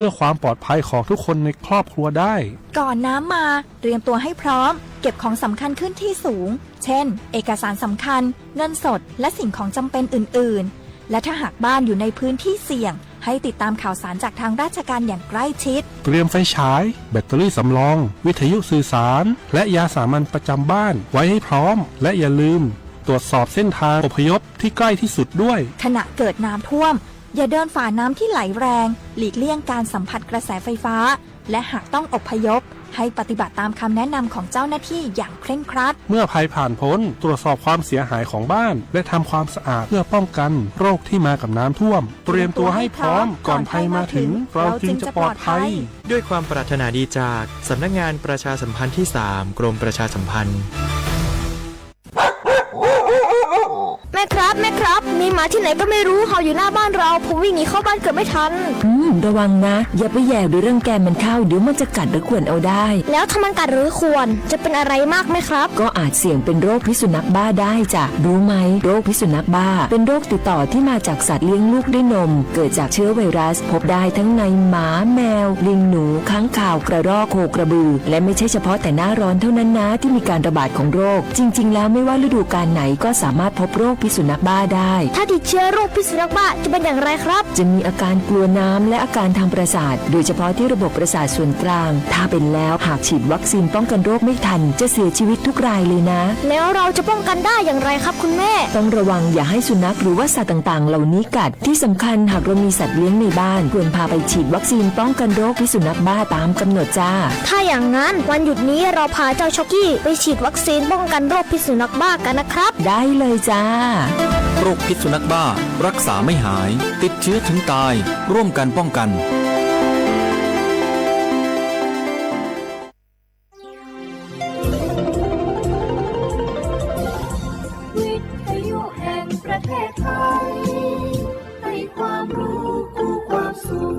เพื่อความปลอดภัยของทุกคนในครอบครัวได้ ก่อนน้ำมา เตรียมตัวให้พร้อม เก็บของสำคัญขึ้นที่สูง เช่น เอกสารสำคัญ เงินสด และสิ่งของจำเป็นอื่นๆ และถ้าหากบ้านอยู่ในพื้นที่เสี่ยง ให้ติดตามข่าวสารจากทางราชการอย่างใกล้ชิด เตรียมไฟฉาย แบตเตอรี่สำรอง วิทยุสื่อสาร และยาสามัญประจำบ้านไว้ให้พร้อม และอย่าลืม ตรวจสอบเส้นทางอพยพที่ใกล้ที่สุดด้วย ขณะเกิดน้ำท่วม อย่าเดินฝ่าน้ำที่ไหลแรง หลีกเลี่ยงการสัมผัสกระแสไฟฟ้า และหากต้องอพยพ ให้ปฏิบัติตามคำแนะนำของเจ้าหน้าที่อย่างเคร่งครัด เมื่อภัยผ่านพ้น ตรวจสอบความเสียหายของบ้าน และทำความสะอาดเพื่อป้องกันโรคที่มากับน้ำท่วม เตรียมตัวให้พร้อม ก่อนภัยมาถึง เราจึงจะปลอดภัย ด้วยความปรารถนาดีจากสำนักงานประชาสัมพันธ์ที่สาม กรมประชาสัมพันธ์ แม่ครับ แม่ครับ มีหมาที่ไหนก็ไม่รู้เห่าอยู่หน้าบ้านเรา ผมวิ่งหนีเข้าบ้านเกือบไม่ทัน อืม ระวังนะ อย่าไปแหย่หรือรังแกมันเข้า เดี๋ยวมันจะกัดหรือข่วนเอาได้ แล้วถ้ามันกัดหรือข่วน จะเป็นอะไรมากไหมครับ ก็อาจเสี่ยงเป็นโรคพิษสุนัขบ้าได้จ้ะ รู้ไหม โรคพิษสุนัขบ้า เป็นโรคติดต่อที่มาจากสัตว์เลี้ยงลูกด้วยนม เกิดจากเชื้อไวรัส พบได้ทั้งในหมา แมว ลิง หนู ค้างคาว กระรอก โคกระบือ และไม่ใช่เฉพาะแต่หน้าร้อนเท่านั้นนะ ที่มีการระบาดของโรค จริงๆ แล้วไม่ว่าฤดูกาลไหนก็สามารถพบโรคพิษสุนัขบ้าได้ ถ้าติดเชื้อโรคพิษสุนัขบ้าจะเป็นอย่างไรครับ จะมีอาการกลัวน้ำและอาการทางประสาท โดยเฉพาะที่ระบบประสาทส่วนกลาง ถ้าเป็นแล้วหากฉีดวัคซีนป้องกันโรคไม่ทัน จะเสียชีวิตทุกรายเลยนะ แล้วเราจะป้องกันได้อย่างไรครับคุณแม่ ต้องระวังอย่าให้สุนัขหรือว่าสัตว์ต่างๆ เหล่านี้กัด ที่สำคัญหากเรามีสัตว์เลี้ยงในบ้าน ควรพาไปฉีดวัคซีนป้องกันโรคพิษสุนัขบ้าตามกำหนดจ้า ถ้าอย่างนั้นวันหยุดนี้เราพาเจ้าช็อกกี้ไปฉีดวัคซีนป้องกันโรคพิษสุนัขบ้ากันนะครับ ได้เลยจ้า โรคพิษสุนัขบ้า รักษาไม่หาย ติดเชื้อถึงตาย ร่วมกันป้องกัน วิทยุแห่งประเทศไทย ให้ความรู้คู่ความสุข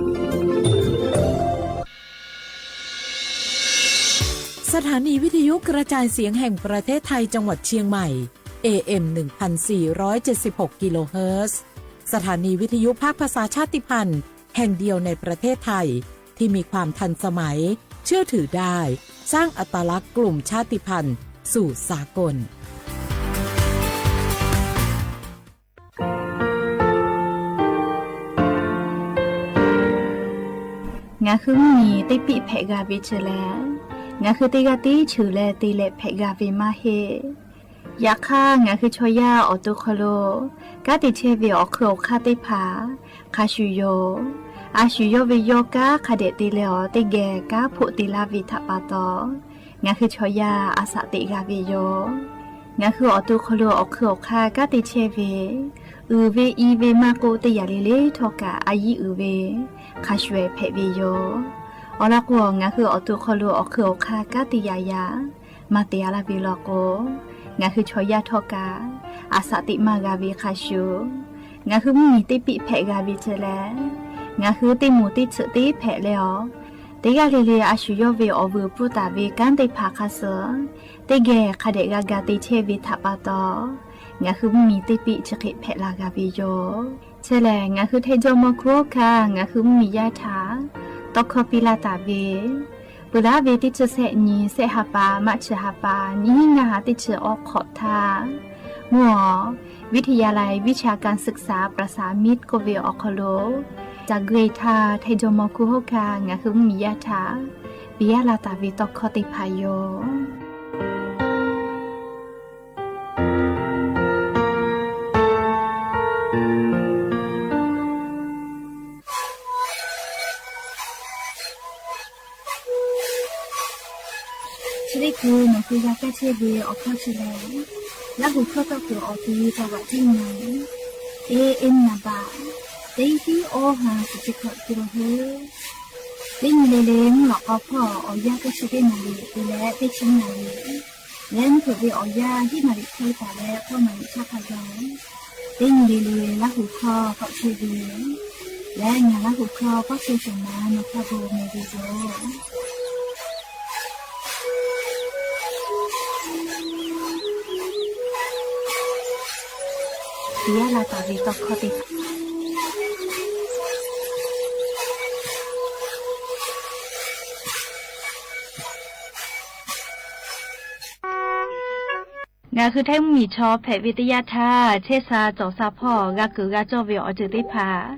สถานีวิทยุกระจายเสียงแห่งประเทศไทยจังหวัดเชียงใหม่ เอเอ็ม หนึ่งพันสี่ร้อยเจ็ดสิบหก กิโลเฮิรตซ์ สถานีวิทยุภาคภาษาชาติพันธุ์แห่งเดียวในประเทศไทย ที่มีความทันสมัย เชื่อถือได้ สร้างอัตลักษณ์กลุ่มชาติพันธุ์สู่สากล Ngaˬ hui mvuhˇ miˬ teˇ piˆ hpehꞈ g'a ve chi lehˬ, ngaˬ hui teˇ g'aˇ tiˉ cheuˬ leh te leh hpehꞈ g'a ve maˇ heˆ. Yaꞈ hk'aˇ, ngaˬ hui chaw yaˇ awˬ to hk'aw lo kanˉ te chehˇ ve awˬ hk'eun awˬ hk'aˇ teˇ hpaˍ hk'a shuˍ yoˬ. A shu yawˇ ve yawˇ kanˉ hk'a dehꞈ te leh awˬ teˇ geh kanˉ hpoˆ te laˇ ve htaꞈ pa taw, ngaˬ hui chaw yaˇ a shaꞈ teꞈ g'a ve yoˬ. Ngaˬ hui awˬ to hk'aw lo awˬ hk'eun awˬ hk'aˇ kanˉ te chehˇ ve, uiˍ ve i ve maˇ k'oˆ, teˇ yanˇ le le htawˇ kaꞈ a yiˉ uiˍ ve hk'a shuˍ hpehꞈ ve yoˬ. Awˬ lawn k'o, ngaˬ hui awˬ to hk'aw lo awˬ hk'eun awˬ hk'aˇ kanˉ te yaꞈ yaꞈ maˇ te a laˇ ve law k'o, ngaˬ hui chaw yaˇ htawˇ kaꞈ a shaꞈ teꞈ maˇ g'a ve hk'a shuˍ, ngaˬ hui mvuhˇ miˬ teˇ piˆ hpehꞈ g'a ve chi lehˬ, ngaˬ hui teˇ moˍ teˇ tsuhꞈ teˇ hpehꞈ leh awˬ, teˇ g'aˇ le le a shu yawˇ ve awˬ vuiˬ pfuhˇ taˍ ve kanˉ teˇ hpaˍ hk'a suh teˇ geh hk'a dehꞈ g'a ga te chehˇ ve htaꞈ pa taw, ngaˬ hui mvuhˇ miˬ teˇ piˆ chi hk'e hpehꞈ la g'a ve yoˬ. Chi lehˬ, ngaˬ hui Htaiˇ jawˇmawˇ hkuˇ hawˉ hkanˇ ngaˬ hui mvuhˇ miˬ yaˇ htaꞈ tawˇ hkawˇ piˇ laˇ taˍ ve, peuˬ laˉ ve teˇ chi sehˆ nyi sehˆ ha pa maˇ chi ha pa nyiˇ hinˉ ngaˇ ha teˇ chi awˬ hk'awꞈ htaˇ, mvuhˇ awˬ วิทยาลัยวิชาการศึกษาประสานมิตร k'oˆ ve awˬ hk'aw lo, ca gui htaˇ Htaiˇ jawˇmawˇ hkuˇ hawˉ hkanˇ ngaˬ hui mvuhˇ miˬ yaˇ htaꞈ piˇ laˇ taˍ ve tawˇ hkawˇ teˇ hpaˍ yoˬ. Chi teˇ hkui nawˬ hui g'a kaˇ chehˇ ve awˬ hkawˇ chi lehˬ, Laˇ huˍ hkawˇ tawˇ kuiˬ awˬ ti taw vaꞈ tiˉ nyi, A M naˍ baꞈ teˇ hiˉ awˇ ha shiˍ chi hkawꞈ kilo hui, teˇ nyi le le mvuhˇ lawꞈ k'aw hpawˇ awˬ yanˇ teˇ chi teˇ naˍ riˍ te leh teˇ chi naˍ riˍ, leh mvuhˇ hpeuꞈ ve awˬ yanˇ hiˉ naˍ riˍ hk'e taˍ leh k'awˇ naˍ riˍ chaˇ hk'a gaˬ, teˇ nyi le le Laˇ huˍ hkawˇ tawˆ chehˇ ve, leh ngaˬ Laˇ huˍ hkawˇ pawˆ chehˇ shawˍ ma nawˬ hk'a bon meh ve yoˬ. Teˇ yanˇ la taˍ ve tawˇ hkawˇ teˇ hpaˍ Ngaˬ hui Htaiˇ mvuhˇmiˬ chaw hpehꞈ ve teˇ yanˇ htaˇ, chehˇ sha cawˬ sha hpawˇ g'a kuiˬ g'a cawˇ ve awˬ ceuˬ teˇ hpaˍ,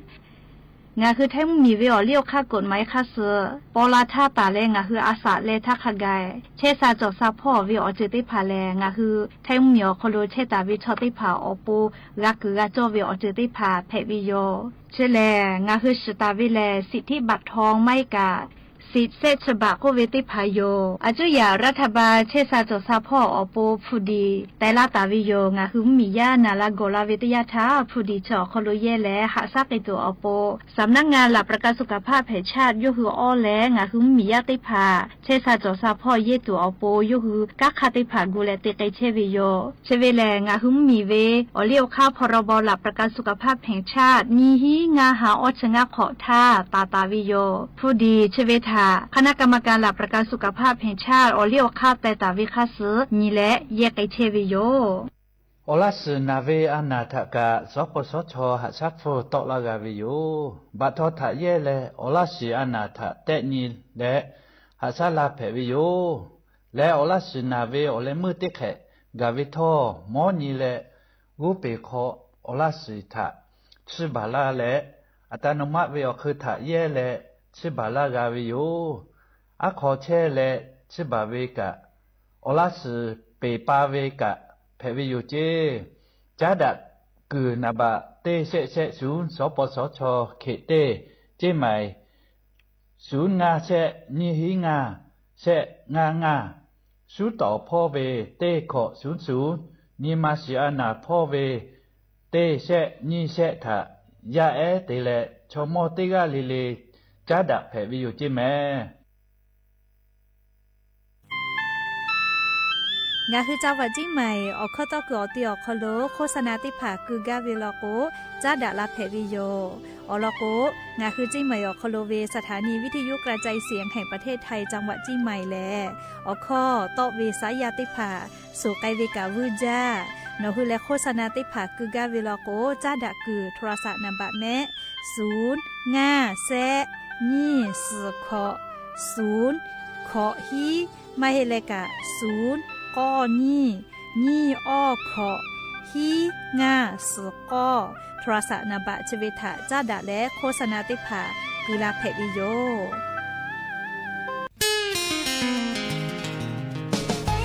ngaˬ hui Htaiˇ mvuhˇmiˬ ve awˬ liˇ awˬ hk'aˇ กฎหมาย hk'aˇ suh paw la htaˇ taˍ leh ngaˬ hui a shaꞈ leh htaˇ hk'a gaˬ chehˇ sha cawˬ sha hpawˇ ve awˬ ceuˬ teˇ hpaˍ lehˬ, ngaˬ hui Htaiˇ mvuhˇmiˬ awˬ hk'aw lo chehˇ taˍ ve chaw teˇ hpaˍ awˬ pon g'a kuiˬ g'a cawˇ ve awˬ ceuˬ teˇ hpaˍ hpehꞈ ve yoˬ. Chi lehˬ, ngaˬ hui shiˍ taˍ ve lehˬ, สิทธิบัตรทอง maˇ heˆ kaꞈ สิทธิ์แซะฉบับ k'oˆ ve teˇ hpaˍ yoˬ. A cuˉ yaꞈ รัฐบาล chehˇ sha cawˬ sha hpawˇ awˬ pon hpu diˍ teh laˇ taˍ ve yoˬ. Ngaˬ hui mvuhˇmiˬ yaˇ naˬ la gawˬ la ve teˇ yanˇ htaˇ, hpu diˍ chi awˬ hk'aw lo yehˇ leh haꞈ shaˉ k'ai tuˬ awˬ pon สำนักงานหลักประกันสุขภาพแห่งชาติ yawˇ hui awˇ leh ngaˬ hui mvuhˇmiˬ yaˇ teˇ hpaˍ chehˇ sha cawˬ sha hpawˇ yehˇ tuˬ awˬ pon yawˇ hui kanˉ hk'aˇ teˇ hpaˍ gu leh te k'ai chehˇ ve yoˬ. Chi ve lehˬ, ngaˬ hui mvuhˇmiˬ ve awˬ liˇ awˬ hk'aˇ พรบหลักประกันสุขภาพแห่งชาติ nyiˇ hinˉ ngaˇ ha awˇ chi ngaˇ hk'awꞈ htaˇ taˍ taˍ ve yoˬ. Hpu diˍ chi ve htaꞈ คณะกรรมการหลักประกันสุขภาพแห่งชาติ awˬ liˇ awˬ hk'aˇ teh taˍ ve hk'aˇ suh nyi leh yehˇ k'ai chehˇ ve yoˬ. Awˬ laˇ shiˍ naˬ ve a naˬ htaꞈ kaꞈ สปสช. haꞈ shaˉ hpfuhˇ tawˆ laˇ g'a ve yoˬ. Baꞈ htaw htaꞈ yehˇ leh awˬ laˇ shiˍ a naˬ htaꞈ tehˆ nyi leh haꞈ shaˉ la hpehꞈ ve yoˬ. Leh awˬ laˇ shiˍ naˬ ve awˬ leh meuˇ teˇ hk'ehꞈ gaˬ ve htawˇ, mawˉ nyi leh g'oˇ peˬ hk'aw awˬ laˇ shiˍ htaꞈ chiˇ baˬ laˇ leh, อัตโนมัติ ve awˬ hk'eun htaꞈ yehˇ leh chiˇ baˬ laˇ g'a ve yoˬ. Aˉ hk'aw chehˇ leh chiˇ baˬ ve kaꞈ, awˬ laˇ shiˍ peˬ pa ve kaꞈ hpehꞈ ve yoˬ ceˇ. Caˉ daꞈ kuiˬ naˍ baꞈ teˇ shehˆ shehˆ ศูนย์ สปสช. hkeꞈ teˇ ceˇ maiˍ ศูนย์ ngaˇ shehˆ nyiˇ hinˉ ngaˇ shehˆ ngaˇ ngaˇ, suˉ tawˍ hpawˇ ve teˇ hkawꞈ ศูนย์ ศูนย์, nyi ma shiˍ a naˬ hpawˇ ve teˇ shehˆ nyiˇ shehˆ htaꞈ yaˇ ehˉ te leh chaw mawˇ teˇ g'aˇ le le caˉ daꞈ hpehꞈ ve yoˬ ceˇ mehˍ. Ngaˬ hui จังหวัดเชียงใหม่ awˬ hkawˇ tawˇ kuiˬ awˬ te awˬ hk'aw lo โฆษณา teˇ hpaˍ keu gaˇ ve law k'o, caˉ daꞈ la hpehꞈ ve yoˬ. Awˬ lawn k'o, ngaˬ hui เชียงใหม่ awˬ hk'aw lo ve สถานีวิทยุกระจายเสียงแห่งประเทศไทย จังหวัดเชียงใหม่ lehˬ, awˬ hkawˇ tawˆ ve saˉ yaˇ teˇ hpaˍ suhˍ k'ai ve kaꞈ vuiˇ jaˇ. Nawˬ hui leh โฆษณา teˇ hpaˍ keu gaˇ ve law k'o, caˉ daꞈ kuiˬ โทรศัพท์ naˍ baꞈ mehˆ ศูนย์ ngaˇ shehˆ nyiˇ suhˍ hkawꞈ ศูนย์ hkawꞈ hiˉ, maˇ heˆ leh kaꞈ ศูนย์ k'awˇ nyiˇ nyiˇ awˇ hkawꞈ hiˉ ngaˇ suhˍ k'awˇ โทรศัพท์ naˍ baꞈ chi ve htaꞈ caˉ daꞈ leh โฆษณา teˇ hpaˍ keu la hpehꞈ ve yoˬ.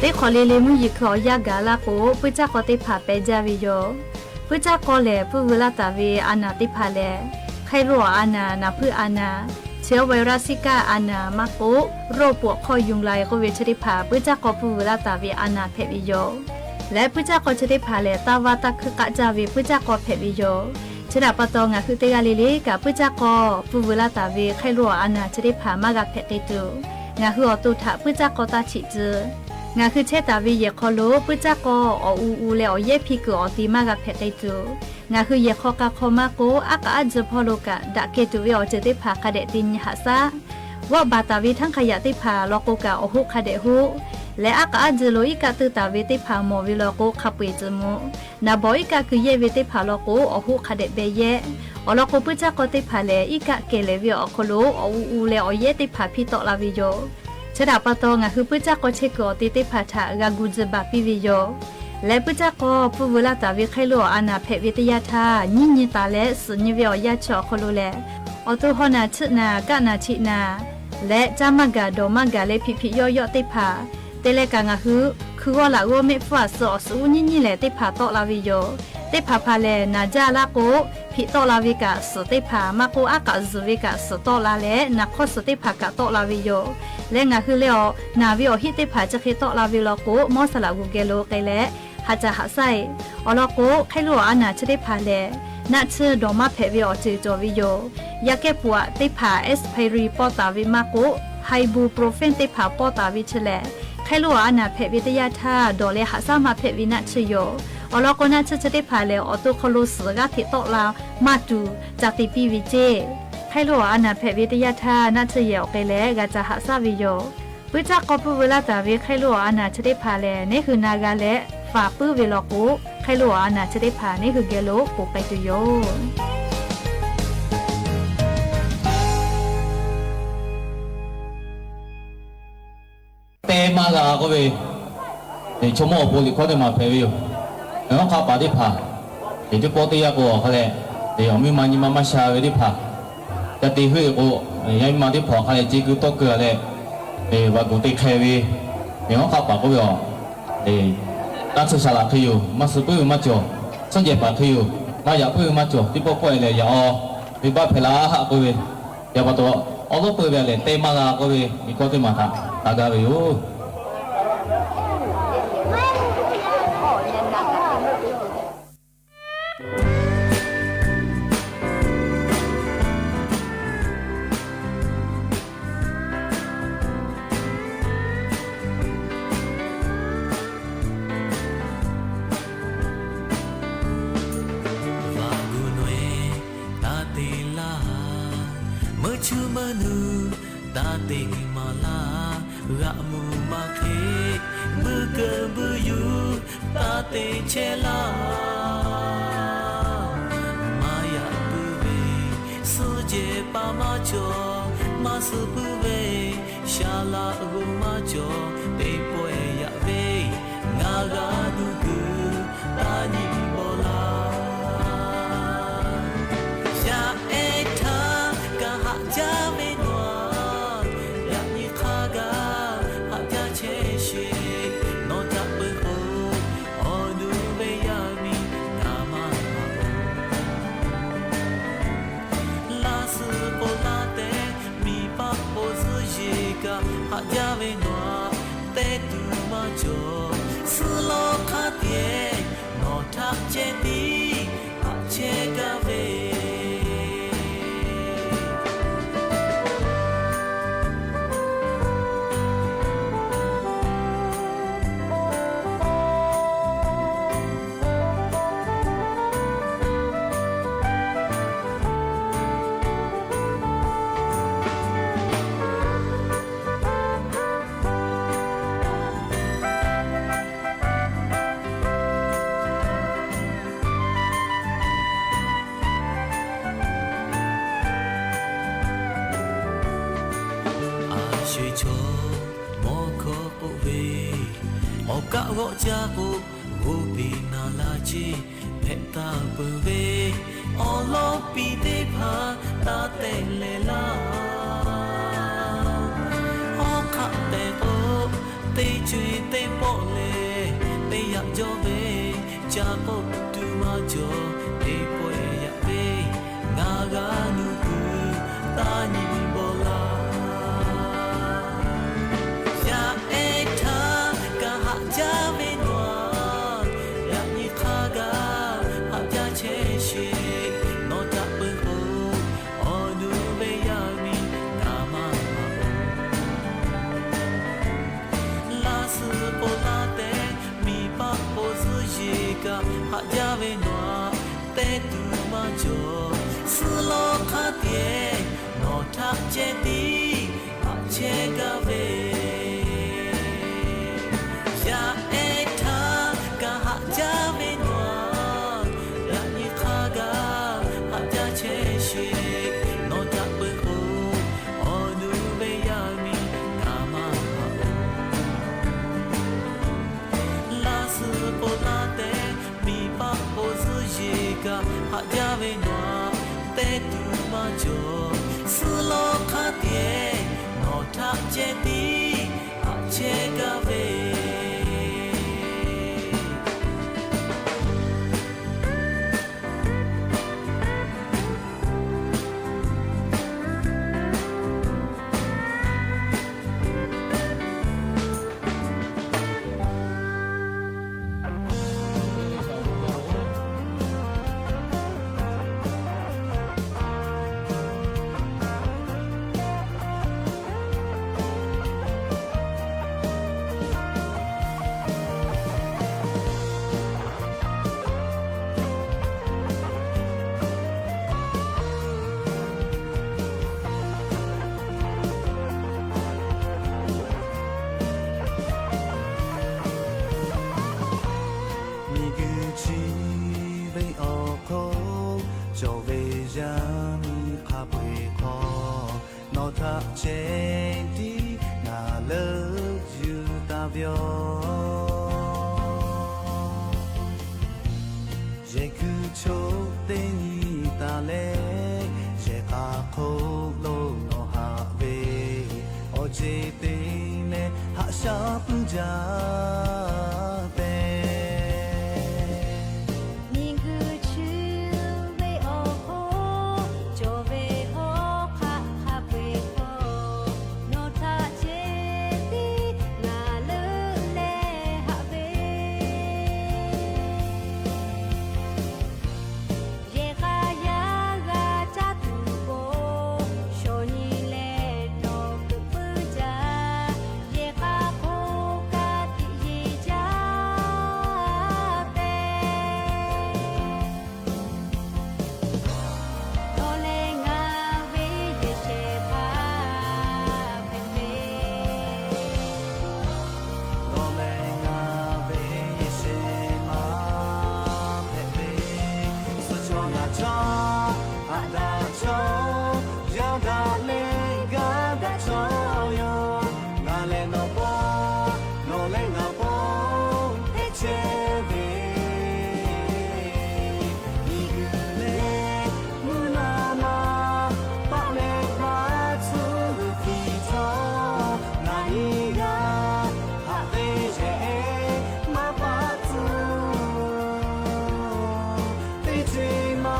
Teˇ hk'awꞈ le le mvuhˇ yeˬ hkui awˬ yanˇ gaˬ laˇ k'o, puiˉ caˇ k'aw teˇ hpaˍ peh jaˇ ve yoˬ. Puiˉ caˇ k'aw lehˬ, puiˉ veu laˇ taˍ ve a naˬ teˇ hpaˍ lehˬ, hk'ai lo awˬ a naˬ, naˍ hpuiˇ a naˬ, เชื้อไวรัสซิก้า a naˬ maˇ k'oˆ, โรคปวดข้อยุงลาย k'oˆ ve chi teˇ hpaˍ puiˉ caˇ k'aw puiˉ veu laˇ taˍ ve a naˬ hpehꞈ ve yoˬ. Leh puiˉ caˇ k'aw chi teˇ hpaˍ lehˬ, taˇ vaˇ taˇ hkuiˇ k'aˆ jaˇ ve puiˉ caˇ k'aw hpehꞈ ve yoˬ. Chi htaꞈ pa taw, ngaˬ hui teˇ g'aˇ le le kaꞈ puiˉ caˇ k'aw puiˉ veu laˇ taˍ ve hk'ai lo awˬ a naˬ chi teˇ hpaˍ maˇ g'a hpehꞈ k'ai tuˬ, ngaˬ hui awˬ to htaꞈ puiˉ caˇ k'aw taˇ chiꞈ tcuh. Ngaˬ hui chehˇ taˍ ve yehˬ hk'aw lo puiˉ caˇ k'aw awˬ u u leh awˬ yehˇ hpiˇ kuiˬ awˬ te maˇ g'a hpehꞈ k'ai tuˬ, ngaˬ hui yehˬ hk'aw k'a hk'aw maˇ k'oˆ, aˉ k'aꞈ aˉ jeu hpawˇ lo kaꞈ daꞈ keh tuˬ ve awˬ ceuˬ teˇ hpaˍ hk'a dehꞈ te nyi haꞈ shaˉ. G'awˆ baˬ taˍ ve htaˇ hk'a yaꞈ teˇ hpaˍ law k'o kaꞈ awˬ hoˆ hk'a dehꞈ hoˆ. Leh aˉ k'aꞈ aˉ jeu lo iˉ kaˆ teuˇ taˍ ve teˇ hpaˍ mawˬ ve law k'o hk'a peu eˬ tcuh mvuh. Naˍ bawˬ iˉ kaˆ keu yehˇ ve teˇ hpaˍ law k'o awˬ hoˆ hk'a dehꞈ beh yehˇ. Awˬ lawn k'o, puiˉ caˇ k'aw teˇ hpaˍ lehˬ, iˉ kaˆ kehˬ lehˍ ve awˬ hk'aw lo awˬ u u leh awˬ yehˇ teˇ hpaˍ hpiˇ tawˆ la ve yoˬ. Chi htaꞈ pa taw, ngaˬ hui puiˉ caˇ k'aw chehˇ kuiˬ awˬ te teˇ hpaˍ htaꞈ g'a gu tcuh baˬ piˇ ve yoˬ. Leh puiˉ caˇ k'aw puiˉ veu laˇ taˍ ve hk'ai lo awˬ a naˬ hpehꞈ ve teˇ yanˇ htaˇ, nyiˇ nyi taˍ leh suhˍ nyi ve awˬ yanˇ chi awˬ hk'aw lo lehˬ, awˬ to haw naˬ chiˆ naˬ, kaˆ naˬ chiˆ naˬ, leh caˇ maˇ gaˬ dawˬ maˇ gaˬ leh hpiꞈ hpiꞈ yawˆ yawˆ teˇ hpaˍ te leh kaꞈ, ngaˬ hui hkui g'awˇ laꞈ g'awˇ mehˆ hpfuhˇ a suh awˬ suhˉ uˉ nyiˇ nyiˇ lehˬ teˇ hpaˍ tawˆ la ve yoˬ. Teˇ hpaˍ hpaˍ lehˬ, naˬ jaˇ laˇ k'o, hpiꞈ tawˆ la ve kaꞈ suhˍ teˇ hpaˍ maˇ k'oˆ, aˉ k'aꞈ zuhˬ ve kaꞈ suhˍ tawˆ la leh, naˬ hk'awˇ suhˍ teˇ hpaˍ kaꞈ tawˆ la ve yoˬ. Leh ngaˬ hui leh awˬ naˬ ve awˬ hiˆ teˇ hpaˍ chi hk'e tawˆ la ve law k'o, mawˇ saˍ laꞈ g'uˬ geh lo k'ai leh, haꞈ caˬ haꞈ shaˉ e. Awˬ lawn k'o, hk'ai lo awˬ a naˬ chi teˇ hpaˍ lehˬ, naˆ tsuhˇ dawˬ maˇ hpehꞈ ve awˬ ceuˬ cawˬ ve yoˬ. Yaˇ kehˉ puꞈ aꞈ teˇ hpaˍ expiry pawˇ taˍ ve maˇ k'oˆ, ibuprofen teˇ hpaˍ pawˇ taˍ ve chi lehˬ, hk'ai lo awˬ a naˬ hpehꞈ ve teˇ yanˇ htaˇ dawˬ leh haꞈ shaˉ maˇ hpehꞈ ve naˆ tsuhˇ yoˬ. Awˬ lawn k'o, naˆ tsuhˇ chi teˇ hpaˍ lehˬ, awˬ to hk'aw lo suhˍ g'aˇ hteꞈ tawˆ la maˇ tuˬ ca te piˇ ve ceˇ. Hk'ai lo awˬ a naˬ hpehꞈ ve teˇ yanˇ htaˇ naˆ tsuhˇ yehˬ awˬ k'ai leh g'a ca haꞈ shaˉ ve yoˬ. Puiˉ caˇ k'aw puiˉ veu laˇ taˍ ve hk'ai lo awˬ a naˬ chi teˇ hpaˍ lehˬ, neˉ hui na g'a leh faˍ puiˉ ve law k'o, hk'ai lo awˬ a naˬ chi teˇ hpaˍ neˉ hui geh lo k'oˍ k'ai tuˬ yoˬ. Te maˇ g'a k'oˆ ve, Chaw mawˇ awˬ pon liꞈ hkawˇ teˇ maˬ hpehꞈ ve yoˬ. Ngaˬ hui hk'a paˍ teˇ hpaˍ, teˇ pawˆ teˇ yanˇ k'o awˬ hk'a leh, awˬ miˇ ma nyi ma maˇ sha ve teˇ hpaˍ, ca te hui k'o, yaˇ miˇ ma teˇ hpaˍ awˬ hk'a leh ce keu tawˇ keu a leh, vaꞈ kuˬ te hk'e ve, ngaˬ hui hk'a paˍ k'oˆ ve a, taˇ tsuhˇ shaˍ laꞈ hk'e yoˬ, maˇ suh puiˉ ve maˇ cawˬ. Suhˉ jehˬ paˍ hk'e yoˬ, maˇ yaꞈ puiˉ ve maˇ cawˬ. Teˇ pawˆ pawˆ e lehˬ yaꞈ a, venˇbaˆ hpehꞈ la haˆ k'oˆ ve, yaꞈ pa taw, awˉ lawˉ peu ve a lehˬ te maˇ g'a k'oˆ ve, liꞈ hkawˇ teˇ maˬ htaꞈ taˍ gaˇ ve yoˬ. Vaꞈ gu nawˬ-e taˇ te laˇ, meuˇ chuˇ meuˇ nuˇ taˇ te maˍ laˇ. G'aꞈ muˍ maˇ hk'e, buiˇ keu buiˇ yuˬ taˇ te chehˇ laˇ. Maˇ yaꞈ puiˉ ve, suhˉ jehˬ paˍ maˇ cawˬ, maˇ suh puiˉ ve, shaˍ laꞈ g'oˇ maˇ cawˬ. Teˇ pawˆ e yaꞈ ve, ngaˬ g'a nuˇ kuiˬ taˇ nyi bawˬ laˇ. Yaꞈ ehˉ htaˇ kaꞈ haꞈ jaˇ ve nawˬ-a, yaꞈ nyi hk'a gaˬ haꞈ jaˇ chehˇ sheˍ. Nawˬ htaꞈ peuˬ k'o, awˬ nu ve yaˇ miˇ ngaˬ maˇ maꞈ-oˬ. Laˇ suhˍ k'o laˇ tehꞈ, miˬ paˆ k'o zuhˆ yeˬ kaꞈ haꞈ jaˇ ve nawˬ-a, te tuˬ maˇ cawˬ. Suhˉ lawˇ hk'aˇ tiˉ nawˬ htaꞈ chehˇ tiˉ haꞈ chehˇ gaˇ ve. A sho-eˬ chaw mawˇ hkawˇ k'oˆ ve, awˬ kaˆ g'awˆ caˇ k'o, g'oˇ piˇ naˍ la ceˇ hpehꞈ taˍ peuˬ ve, awˬ lawˇ piˇ teˇ hpaˍ taˇ tehˆ leh laˇ. Hawˉ hk'aˆ tehꞈ k'o, teˇ co-e teˇ pawˆ lehˬ, teˇ yaꞈ jawˇ ve, ca k'oˆ tuˬ maˇ cawˬ. Teˇ pawˆ e yaꞈ ve, ngaˬ g'a nuˇ kuiˬ taˇ nyi bawˬ laˇ. Yaꞈ ehˉ htaˇ kaꞈ haꞈ jaˇ ve nawˬ-a, yaꞈ nyi hk'a gaˬ haꞈ jaˇ chehˇ sheˍ. Nawˬ htaꞈ peuˬ k'o, awˬ nu ve yaˇ miˇ ngaˬ maˇ maꞈ-oˬ. Laˇ suhˍ k'o laˇ tehꞈ, miˬ paˆ k'o zuhˆ yeˬ kaꞈ haꞈ jaˇ ve nawˬ-a, te tuˬ maˇ cawˬ. Suhˉ lawˇ hk'aˇ tiˉ nawˬ htaꞈ chehˇ tiˉ haꞈ chehˇ gaˇ ve. Yaꞈ ehˉ htaˇ kaꞈ haꞈ jaˇ ve nawˬ-a, yaꞈ nyi hk'a gaˬ haꞈ jaˇ chehˇ sheˍ. Nawˬ htaꞈ peuˬ k'o, awˬ nu ve yaˇ miˇ ngaˬ maˇ maꞈ-oˬ. Laˇ suhˍ k'o laˇ tehꞈ, miˬ paˆ k'o zuhˆ yeˬ kaꞈ haꞈ jaˇ ve nawˬ-a, te tuˬ maˇ cawˬ. Suhˉ lawˇ hk'aˇ tiˉ nawˬ htaꞈ chehˇ tiˉ haꞈ chehˇ gaˇ ve. Awˬ ceˬ te leh haꞈ shaˉ puiˉ jaˇ tehꞈ, miˬguiˬ chi ve awˬ hk'oˆ cawˬ ve hawˉ hk'aˆ hk'a peu-eˬ hk'aw, nawˬ htaꞈ ceh tiˉ ngaˬ leuˆ leh haꞈ ve yehˬ k'a yaˇ g'a caˇ tuˬ k'o, shawˍ nyi leh nawˬ keuꞈ puiˉ jaˇ. Yehˬ k'a hk'oˆ ka tiꞈ yeˬ jaˇ tehꞈ, nawˬ leh ngaˬ ve yehˬ shehˍ hpaˇ hpehꞈ ve. Nawˬ leh ngaˬ ve yehˬ shehˍ hpaˇ hpehꞈ ve. Suh chaw naˬ chaw, haꞈ daꞈ chaw, yaˇ daꞈ leh gaˇ daꞈ chaw yoˬ. Ngaˬ leh nawˬ pawˆ, nawˬ leh ngaˬ pawˆ hpehꞈ chehˇ ve. Miˬguiˬ leh mvuhˇ naw ma paˆ leh laˇ tcuhˉ ve hkiˬ htawˇ, ngaˬ nyi g'aˇ haꞈ ve yehˬ maˇ paˆ tcuhˉ teˇ ceuˬ ma.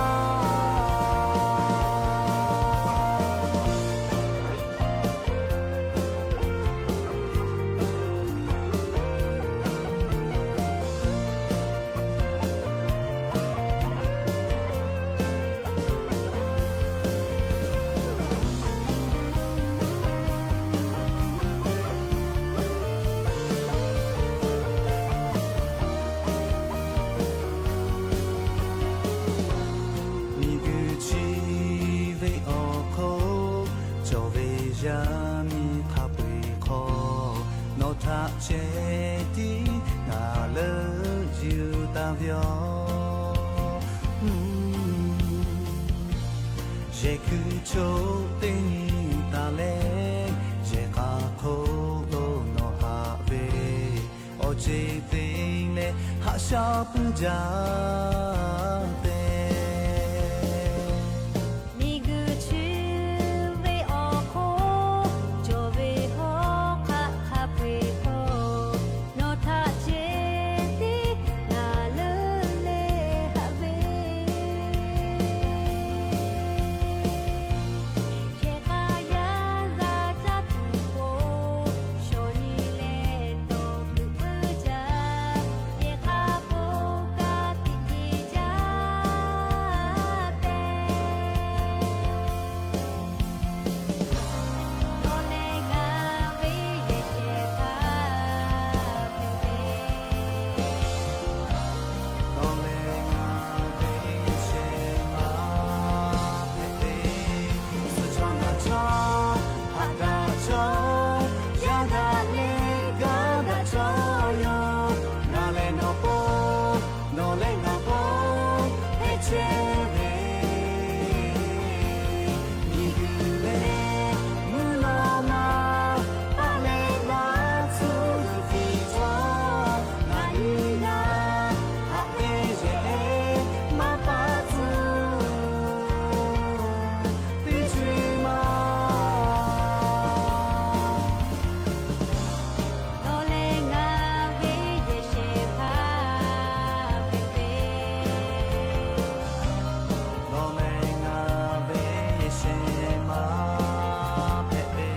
Miˬguiˬ chi ve awˬ hk'oˆ cawˬ ve yaˇ miˇ hk'a peu-eˬ hk'aw, nawˬ htaꞈ ceh tiˉ ngaˬ leuˆ yuˬ taˍ ve yoˬ. Yehˬ hkui choˆ teˇ nyi taˍ leh, yehˬ k'a hk'oˆ lo nawˬ haꞈ ve, awˬ ceˬ te leh haꞈ shaˉ puiˉ jaˇ tehꞈ, miˬguiˬ chi ve awˬ hk'oˆ cawˬ ve hawˉ hk'aˆ hk'a peu-eˬ hk'aw, nawˬ htaꞈ ceh tiˉ ngaˬ leuˆ leh haꞈ ve yehˬ k'a yaˇ g'a caˇ tuˬ k'o, shawˍ nyi leh nawˬ keuꞈ puiˉ jaˇ. Yehˬ k'a hk'oˆ ka tiꞈ yeˬ jaˇ tehꞈ, nawˬ leh ngaˬ ve yehˬ shehˍ hpaˇ hpehꞈ ve. Nawˬ leh ngaˬ ve yehˬ shehˍ hpaˇ hpehꞈ ve. Suh chaw naˬ chaw, haꞈ daꞈ chaw, yaˇ daꞈ leh gaˇ daꞈ chaw yoˬ. Ngaˬ leh nawˬ pawˆ, nawˬ leh ngaˬ pawˆ hpehꞈ chehˇ ve. Miˬguiˬ leh mvuhˇ naw ma paˆ leh laˇ tcuhˉ ve hkiˬ htawˇ, ngaˬ nyi g'aˇ haꞈ ve yehˬ maˇ paˆ tcuhˉ teˇ ceuˬ ma. Nawˬ leh ngaˬ ve yehˬ shehˍ hpaˇ hpehꞈ ve. Nawˬ leh ngaˬ ve yehˬ shehˍ hpaˇ hpehꞈ ve.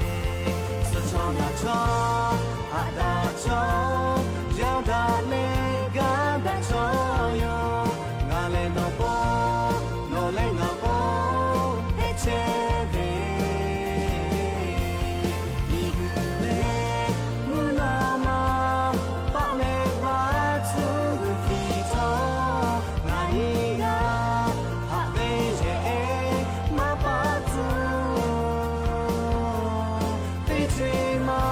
Suh chaw naˬ chaw, haꞈ daꞈ chaw, yaˇ daꞈ leh gaˇ daꞈ chaw yoˬ. Ngaˬ leh nawˬ pawˆ, nawˬ leh ngaˬ pawˆ hpehꞈ chehˇ ve. Miˬguiˬ leh mvuhˇ naw ma paˆ leh laˇ tcuhˉ ve hkiˬ htawˇ, ngaˬ nyi g'aˇ haꞈ ve yehˬ maˇ paˆ tcuhˉ teˇ ceuˬ ma.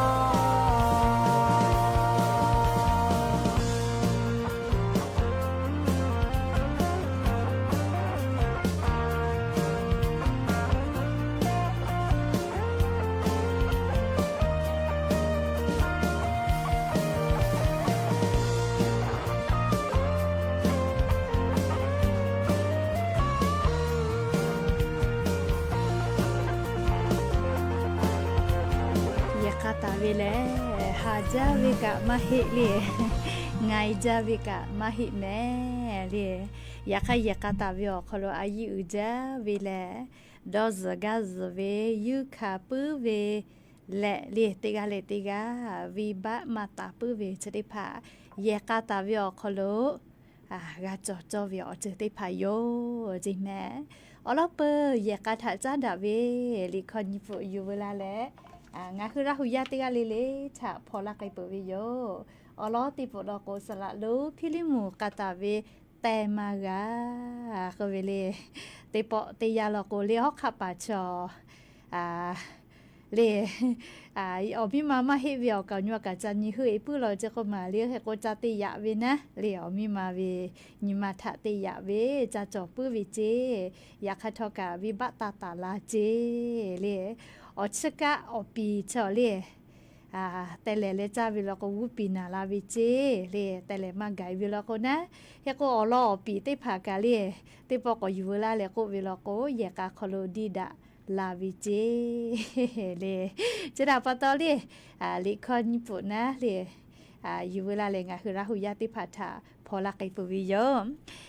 k'a taˍ ve lehˬ, haˍ jaˇ ve kaꞈ maˇ heˆ le. Ngaiˬ jaˇ ve kaꞈ maˇ heˆ mehˍ le. Yaꞈ hk'aˇ yehˬ k'a taˍ ve awˬ hk'aw lo a yiˇ uiˍ jaˇ ve lehˬ, dawˇ zuhˬ gaˇ zuhˬ ve, yuˇ hkanˍ puiˉ ve lehˬ le, teˇ g'aˇ leh teˇ g'aˇ venˇbaˆ maˇ taˍ puiˉ ve chi teˇ hpaˍ yehˬ k'a taˍ ve awˬ hk'aw lo g'a cawˬ cawˇ ve awˬ ceuˬ teˇ hpaˍ yoˬ ceˇ mehˍ. Awˬ lawn peuˬ yehˬ k'a htaꞈ caˉ daꞈ ve liꞈ hkawˇ nyi pfuhꞈ yuˬ veu la leh, ngaˬ hui Laˇ hu yaˇ teˇ g'aˇ le le htaꞈ hpaw laˇ k'ai peuˬ ve yoˬ. Awˬ lawn teˇ pfuhꞈ law k'o, saˍ laꞈ lonˉ Hpiˇliˇmuˍ k'a taˍ ve teh maˇ g'a k'oˆ ve le. Teˇ pawˆ teˇ yanˇ law k'o, le hawˉ hk'aˆ paˍ chaw le awˬ miˇ ma maˇ heˆ ve awˬ kaˍ awˬ nyi awˬ kaˍ ca nyi heuˆ e puiˉ law ceˇ k'oˆ maˍ le. Hk'e k'o ca te yaꞈ ve naˉ le, awˬ miˇ ma ve nyi ma htaꞈ te yaꞈ ve ca cawˬ puiˉ ve ceˇ. Yaꞈ hk'aˇ htawˇ kaꞈ venˇbaˆ taˇ taˍ la ceˇ le. Awˬ chiˇ kaˆ awˬ piˍ chaw le teh lehˍ leh caˇ ve law k'o, g'uˇ piˍ naˍ la ve ceˇ le. Teh lehˍ maˇ gaˬ ve law k'o naˉ, hk'e k'o awˬ lawn awˬ piˍ teˇ hpaˍ kaꞈ le, teˇ pawˆ k'awꞈ yuˬ veu laˇ leh k'oˆ ve law k'o, yehˬ k'a hk'aw lo diˇ daꞈ la ve ceˇ le. Chi htaꞈ pa taw le, liꞈ hkawˇ nyi pfuhꞈ naˉ le, yuˬ veu la leh ngaˬ hui Laˇ hu yaˇ teˇ hpaˍ htaꞈ hpaw laˇ k'ai peuˬ ve yoˬ.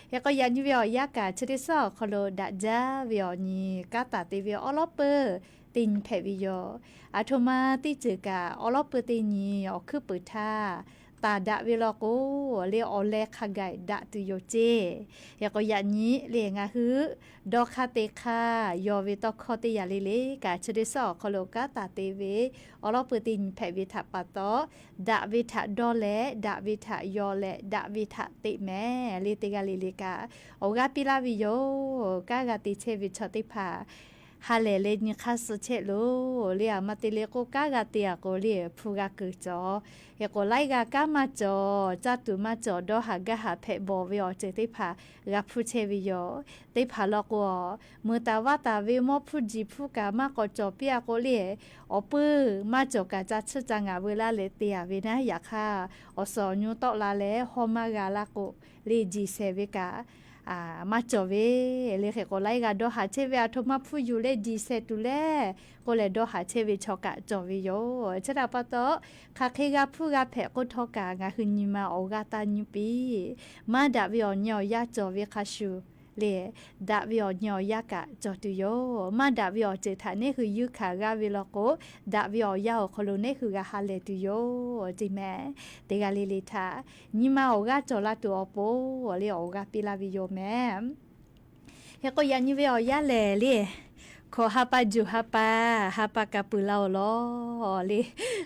Hk'e k'o yaꞈ nyi ve awˬ yanˇ kaꞈ chi teˇ suhˉ awˬ hk'aw lo daꞈ jaˇ ve awˬ nyi kanˉ taˍ te ve awˉ lawˉ peuˬ teˇ nyi hpehꞈ ve yoˬ. Aˬ htoꞈ ma teˇ ceuˬ kaꞈ awˉ lawˉ peuˬ teˇ nyi awˬ hkuiˉ puiˍ htaˇ taˍ daꞈ ve law k'o, le awˬ leh hk'a gaˬ daꞈ tuˬ yoˬ ceˇ. Hk'e k'o yaꞈ nyi le ngaˬ hui dawˇ hk'aˇ te hk'aˇ yaw ve tawˇ hkawˇ teˇ yanˇ le le kaꞈ chi teˇ suhˉ awˬ hk'aw lo kanˉ taˍ te ve awˉ lawˉ peuˬ teˇ nyi hpehꞈ ve htaꞈ pa taw, daꞈ ve htaꞈ dawˇ leh daꞈ ve htaꞈ yaw leh daꞈ ve htaꞈ teꞈ mehˍ le. Teˇ g'aˇ le le kaꞈ awˬ g'aˇ piˇ laˇ ve yoˬ. Kanˉ g'a te chehˇ ve chaw teˇ hpaˍ ha lehˬ leh nyi hk'aˇ suh chehˇ loˬ le. Aˬ ma te le k'o, kanˉ g'a te a k'o le hpu g'a keunˍ cawˬ. Hk'e k'o laiˉ g'aˇ kanˉ maˇ cawˬ, caˇ tuˬ maˇ cawˬ, dawˇ haˍ gaˇ haˍ hpehꞈ bawˬ ve awˬ ceuˬ teˇ hpaˍ g'a hpuˇ chehˇ ve yoˬ. Teˇ hpaˍ law k'o, meuˍ taˍ vaˇ taˍ ve mawˇ hpuˇ jiˬ hpuˇ kaꞈ maˇ k'awꞈ cawˬ piˇ a k'o le, awˬ puiˇ maˇ cawˬ kaꞈ ca tsuhˇ ca ngaˍ veu laˇ leh te a ve naˉ. Yaꞈ hk'aˇ awˬ suhˍ awˬ nyi tawˆ la leh hawˇ maˇ g'a laˇ k'o le, jiˬ shehˍ ve kaꞈ maˇ cawˬ ve le. Hk'e k'o laiˉ g'aˇ dawˇ haˍ chehˇ ve aˬ htoꞈ ma hpuˇ yuˬ leh jiˬ shehˍ tuˬ le k'oˆ leh dawˇ haˍ chehˇ ve chaw kaꞈ cawˬ ve yoˬ. Chi htaꞈ pa taw, hk'aˬ hk'e g'a hpuˇ g'a hpehꞈ k'oˆ htawˇ kaꞈ ngaˬ hui nyi ma awˬ g'aˇ taˇ nyi piˇ. Maˇ daꞈ ve awˬ nyi awˬ yanˇ cawˬ ve hk'a shuˍ le, daꞈ ve awˬ nyi awˬ yanˇ kaꞈ cawˬ tuˬ yoˬ. Maˇ daꞈ ve awˬ ceuˬ htaꞈ neˉ hui yuˇ hkanˍ g'aˇ ve law k'o, daꞈ ve awˬ yanˇ awˬ hk'aw lo neˉ hui g'a ha lehˬ tuˬ yoˬ ceˇ mehˍ. Teˇ g'aˇ le le htaꞈ nyi ma awˬ g'aˇ cawˬ la tuˬ awˬ pon le awˬ g'aˇ piˇ laˇ ve yoˬ mehˍ. Hk'e k'o yaꞈ nyi ve awˬ yanˇ lehˬ le, hkawꞈ ha pa juˬ ha pa, ha pa kaꞈ peuˬ la awˬ lawn le,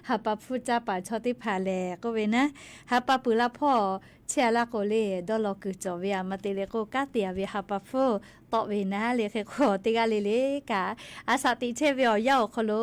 ha pa hpfuhˇ caˇ paˍ chaw teˇ hpaˍ lehˬ k'oˆ ve naˉ, ha pa peuˬ la hpawˇ chehˇ a laˇ k'o le, dawˇ law kuiˬ cawˬ ve aˬ ma te le k'o, kanˉ te a ve ha pa hpfuhˇ tawˆ ve naˉ le. Hk'e k'o teˇ g'aˇ le le kaꞈ a shaꞈ teꞈ chehˇ ve awˬ yanˇ awˬ hk'aw lo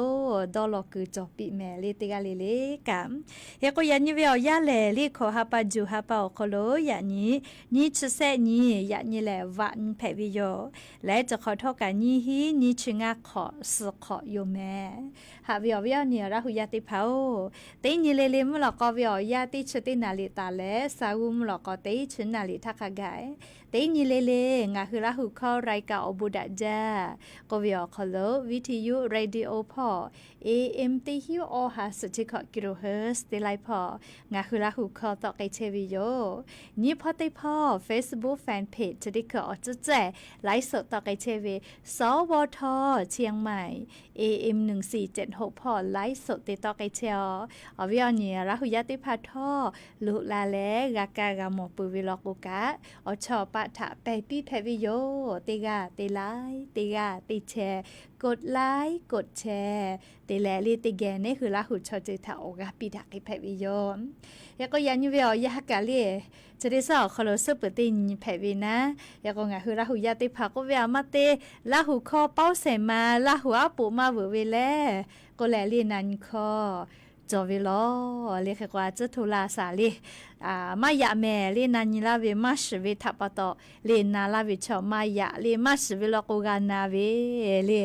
dawˇ law kuiˬ cawˬ piˇ mehˍ le. Teˇ g'aˇ le le kaꞈ, hk'e k'o yaꞈ nyi ve awˬ yanˇ lehˬ le, hkawꞈ ha pa juˬ ha pa awˬ hk'aw lo yaꞈ nyi nyiˇ chi sehˆ nyi, yaꞈ nyi lehˬ vaꞈ nyi hpehꞈ ve yoˬ. Laiˉ ceuˬ hk'awꞈ htawˇ kaꞈ nyiˇ hinˉ nyiˇ chi ngaˇ hk'awꞈ suhˍ hk'awꞈ yoˬ mehˍ. Haꞈ ve awˬ viˉ awˬ nyi Laˇ hu yaˇ teˇ hpaˍ-oˬ, teˇ nyi le le mvuhˇ lawꞈ k'aw ve awˬ yanˇ teˇ chi teˇ naˍ liꞈ taˍ leh, sa g'uˇ mvuhˇ lawꞈ k'aw teˇ chi naˍ liꞈ htaˇ hk'a gaˬ, teˇ nyi le le ngaˬ hui Laˇ hu hkawˇ รายการ awˬ bon daꞈ jaˇ k'oˆ ve awˬ hk'aw lo, วิทยุ radio hpawˇ, A M teˇ hinˉ awˇ ha suhˍ chi hkawꞈ กิโลเฮิรตซ์ te laiˉ hpawˇ ngaˬ hui Laˇ hu hkawˇ tawˆ k'ai chehˇ ve yoˬ. Nyiˇ hpawˇ teˇ hpawˇ Facebook fan page chi teˇ hkui awˬ tcuhˉ tcuhˉ ไลฟ์สด tawˆ k'ai chehˇ ve สวท เชียงใหม่ A M หนึ่งสี่เจ็ดหก hpawˇ ไลฟ์สด te tawˆ k'ai chehˇ-aˬ. Awˬ viˉ awˬ nyi Laˇ hu yaˇ teˇ hpaˍ htawˇ loꞈ la leh g'a kaˇ g'a mawˬ peuˬ ve law k'o kaꞈ, awˬ chawˇ awˬ paˆ htaꞈ pehˬ piˇ hpehꞈ ve yoˬ. Teˇ g'aˇ te laiˉ, teˇ g'aˇ te chehˇ, กดไลค์ กดแชร์ te leh le teˇ geh neˉ hui Laˇ hu chaw ceuˬ htaꞈ awˬ g'aˇ piˇ daꞈ k'ai hpehꞈ ve yoˬ. Hk'e k'o yaꞈ nyi ve awˬ yanˇ kaꞈ le, chi teˇ suhˉ awˬ hk'aw lo suhˉ peuˬ teˇ nyi hpehꞈ ve naˉ. Hk'e k'o ngaˬ hui Laˇ hu yaˇ teˇ hpaˍ k'oˆ ve aˬ ma te, Laˇ hu hkawˇ paoˉ shehˍ ma, Laˇ hu aˉ poꞈ maˇ veuꞈ ve lehˬ k'oˆ leh le na nyi hkawˇ cawˬ ve law le. Hk'e k'o a tcuhˉ hto la shaˍ le, maˇ yaꞈ mehˍ le, na nyi laˇ ve maˇ shiˍ ve htaꞈ pa taw le, na laˇ ve chaw maˇ yaꞈ le, maˇ shiˍ ve law k'o g'a na ve le.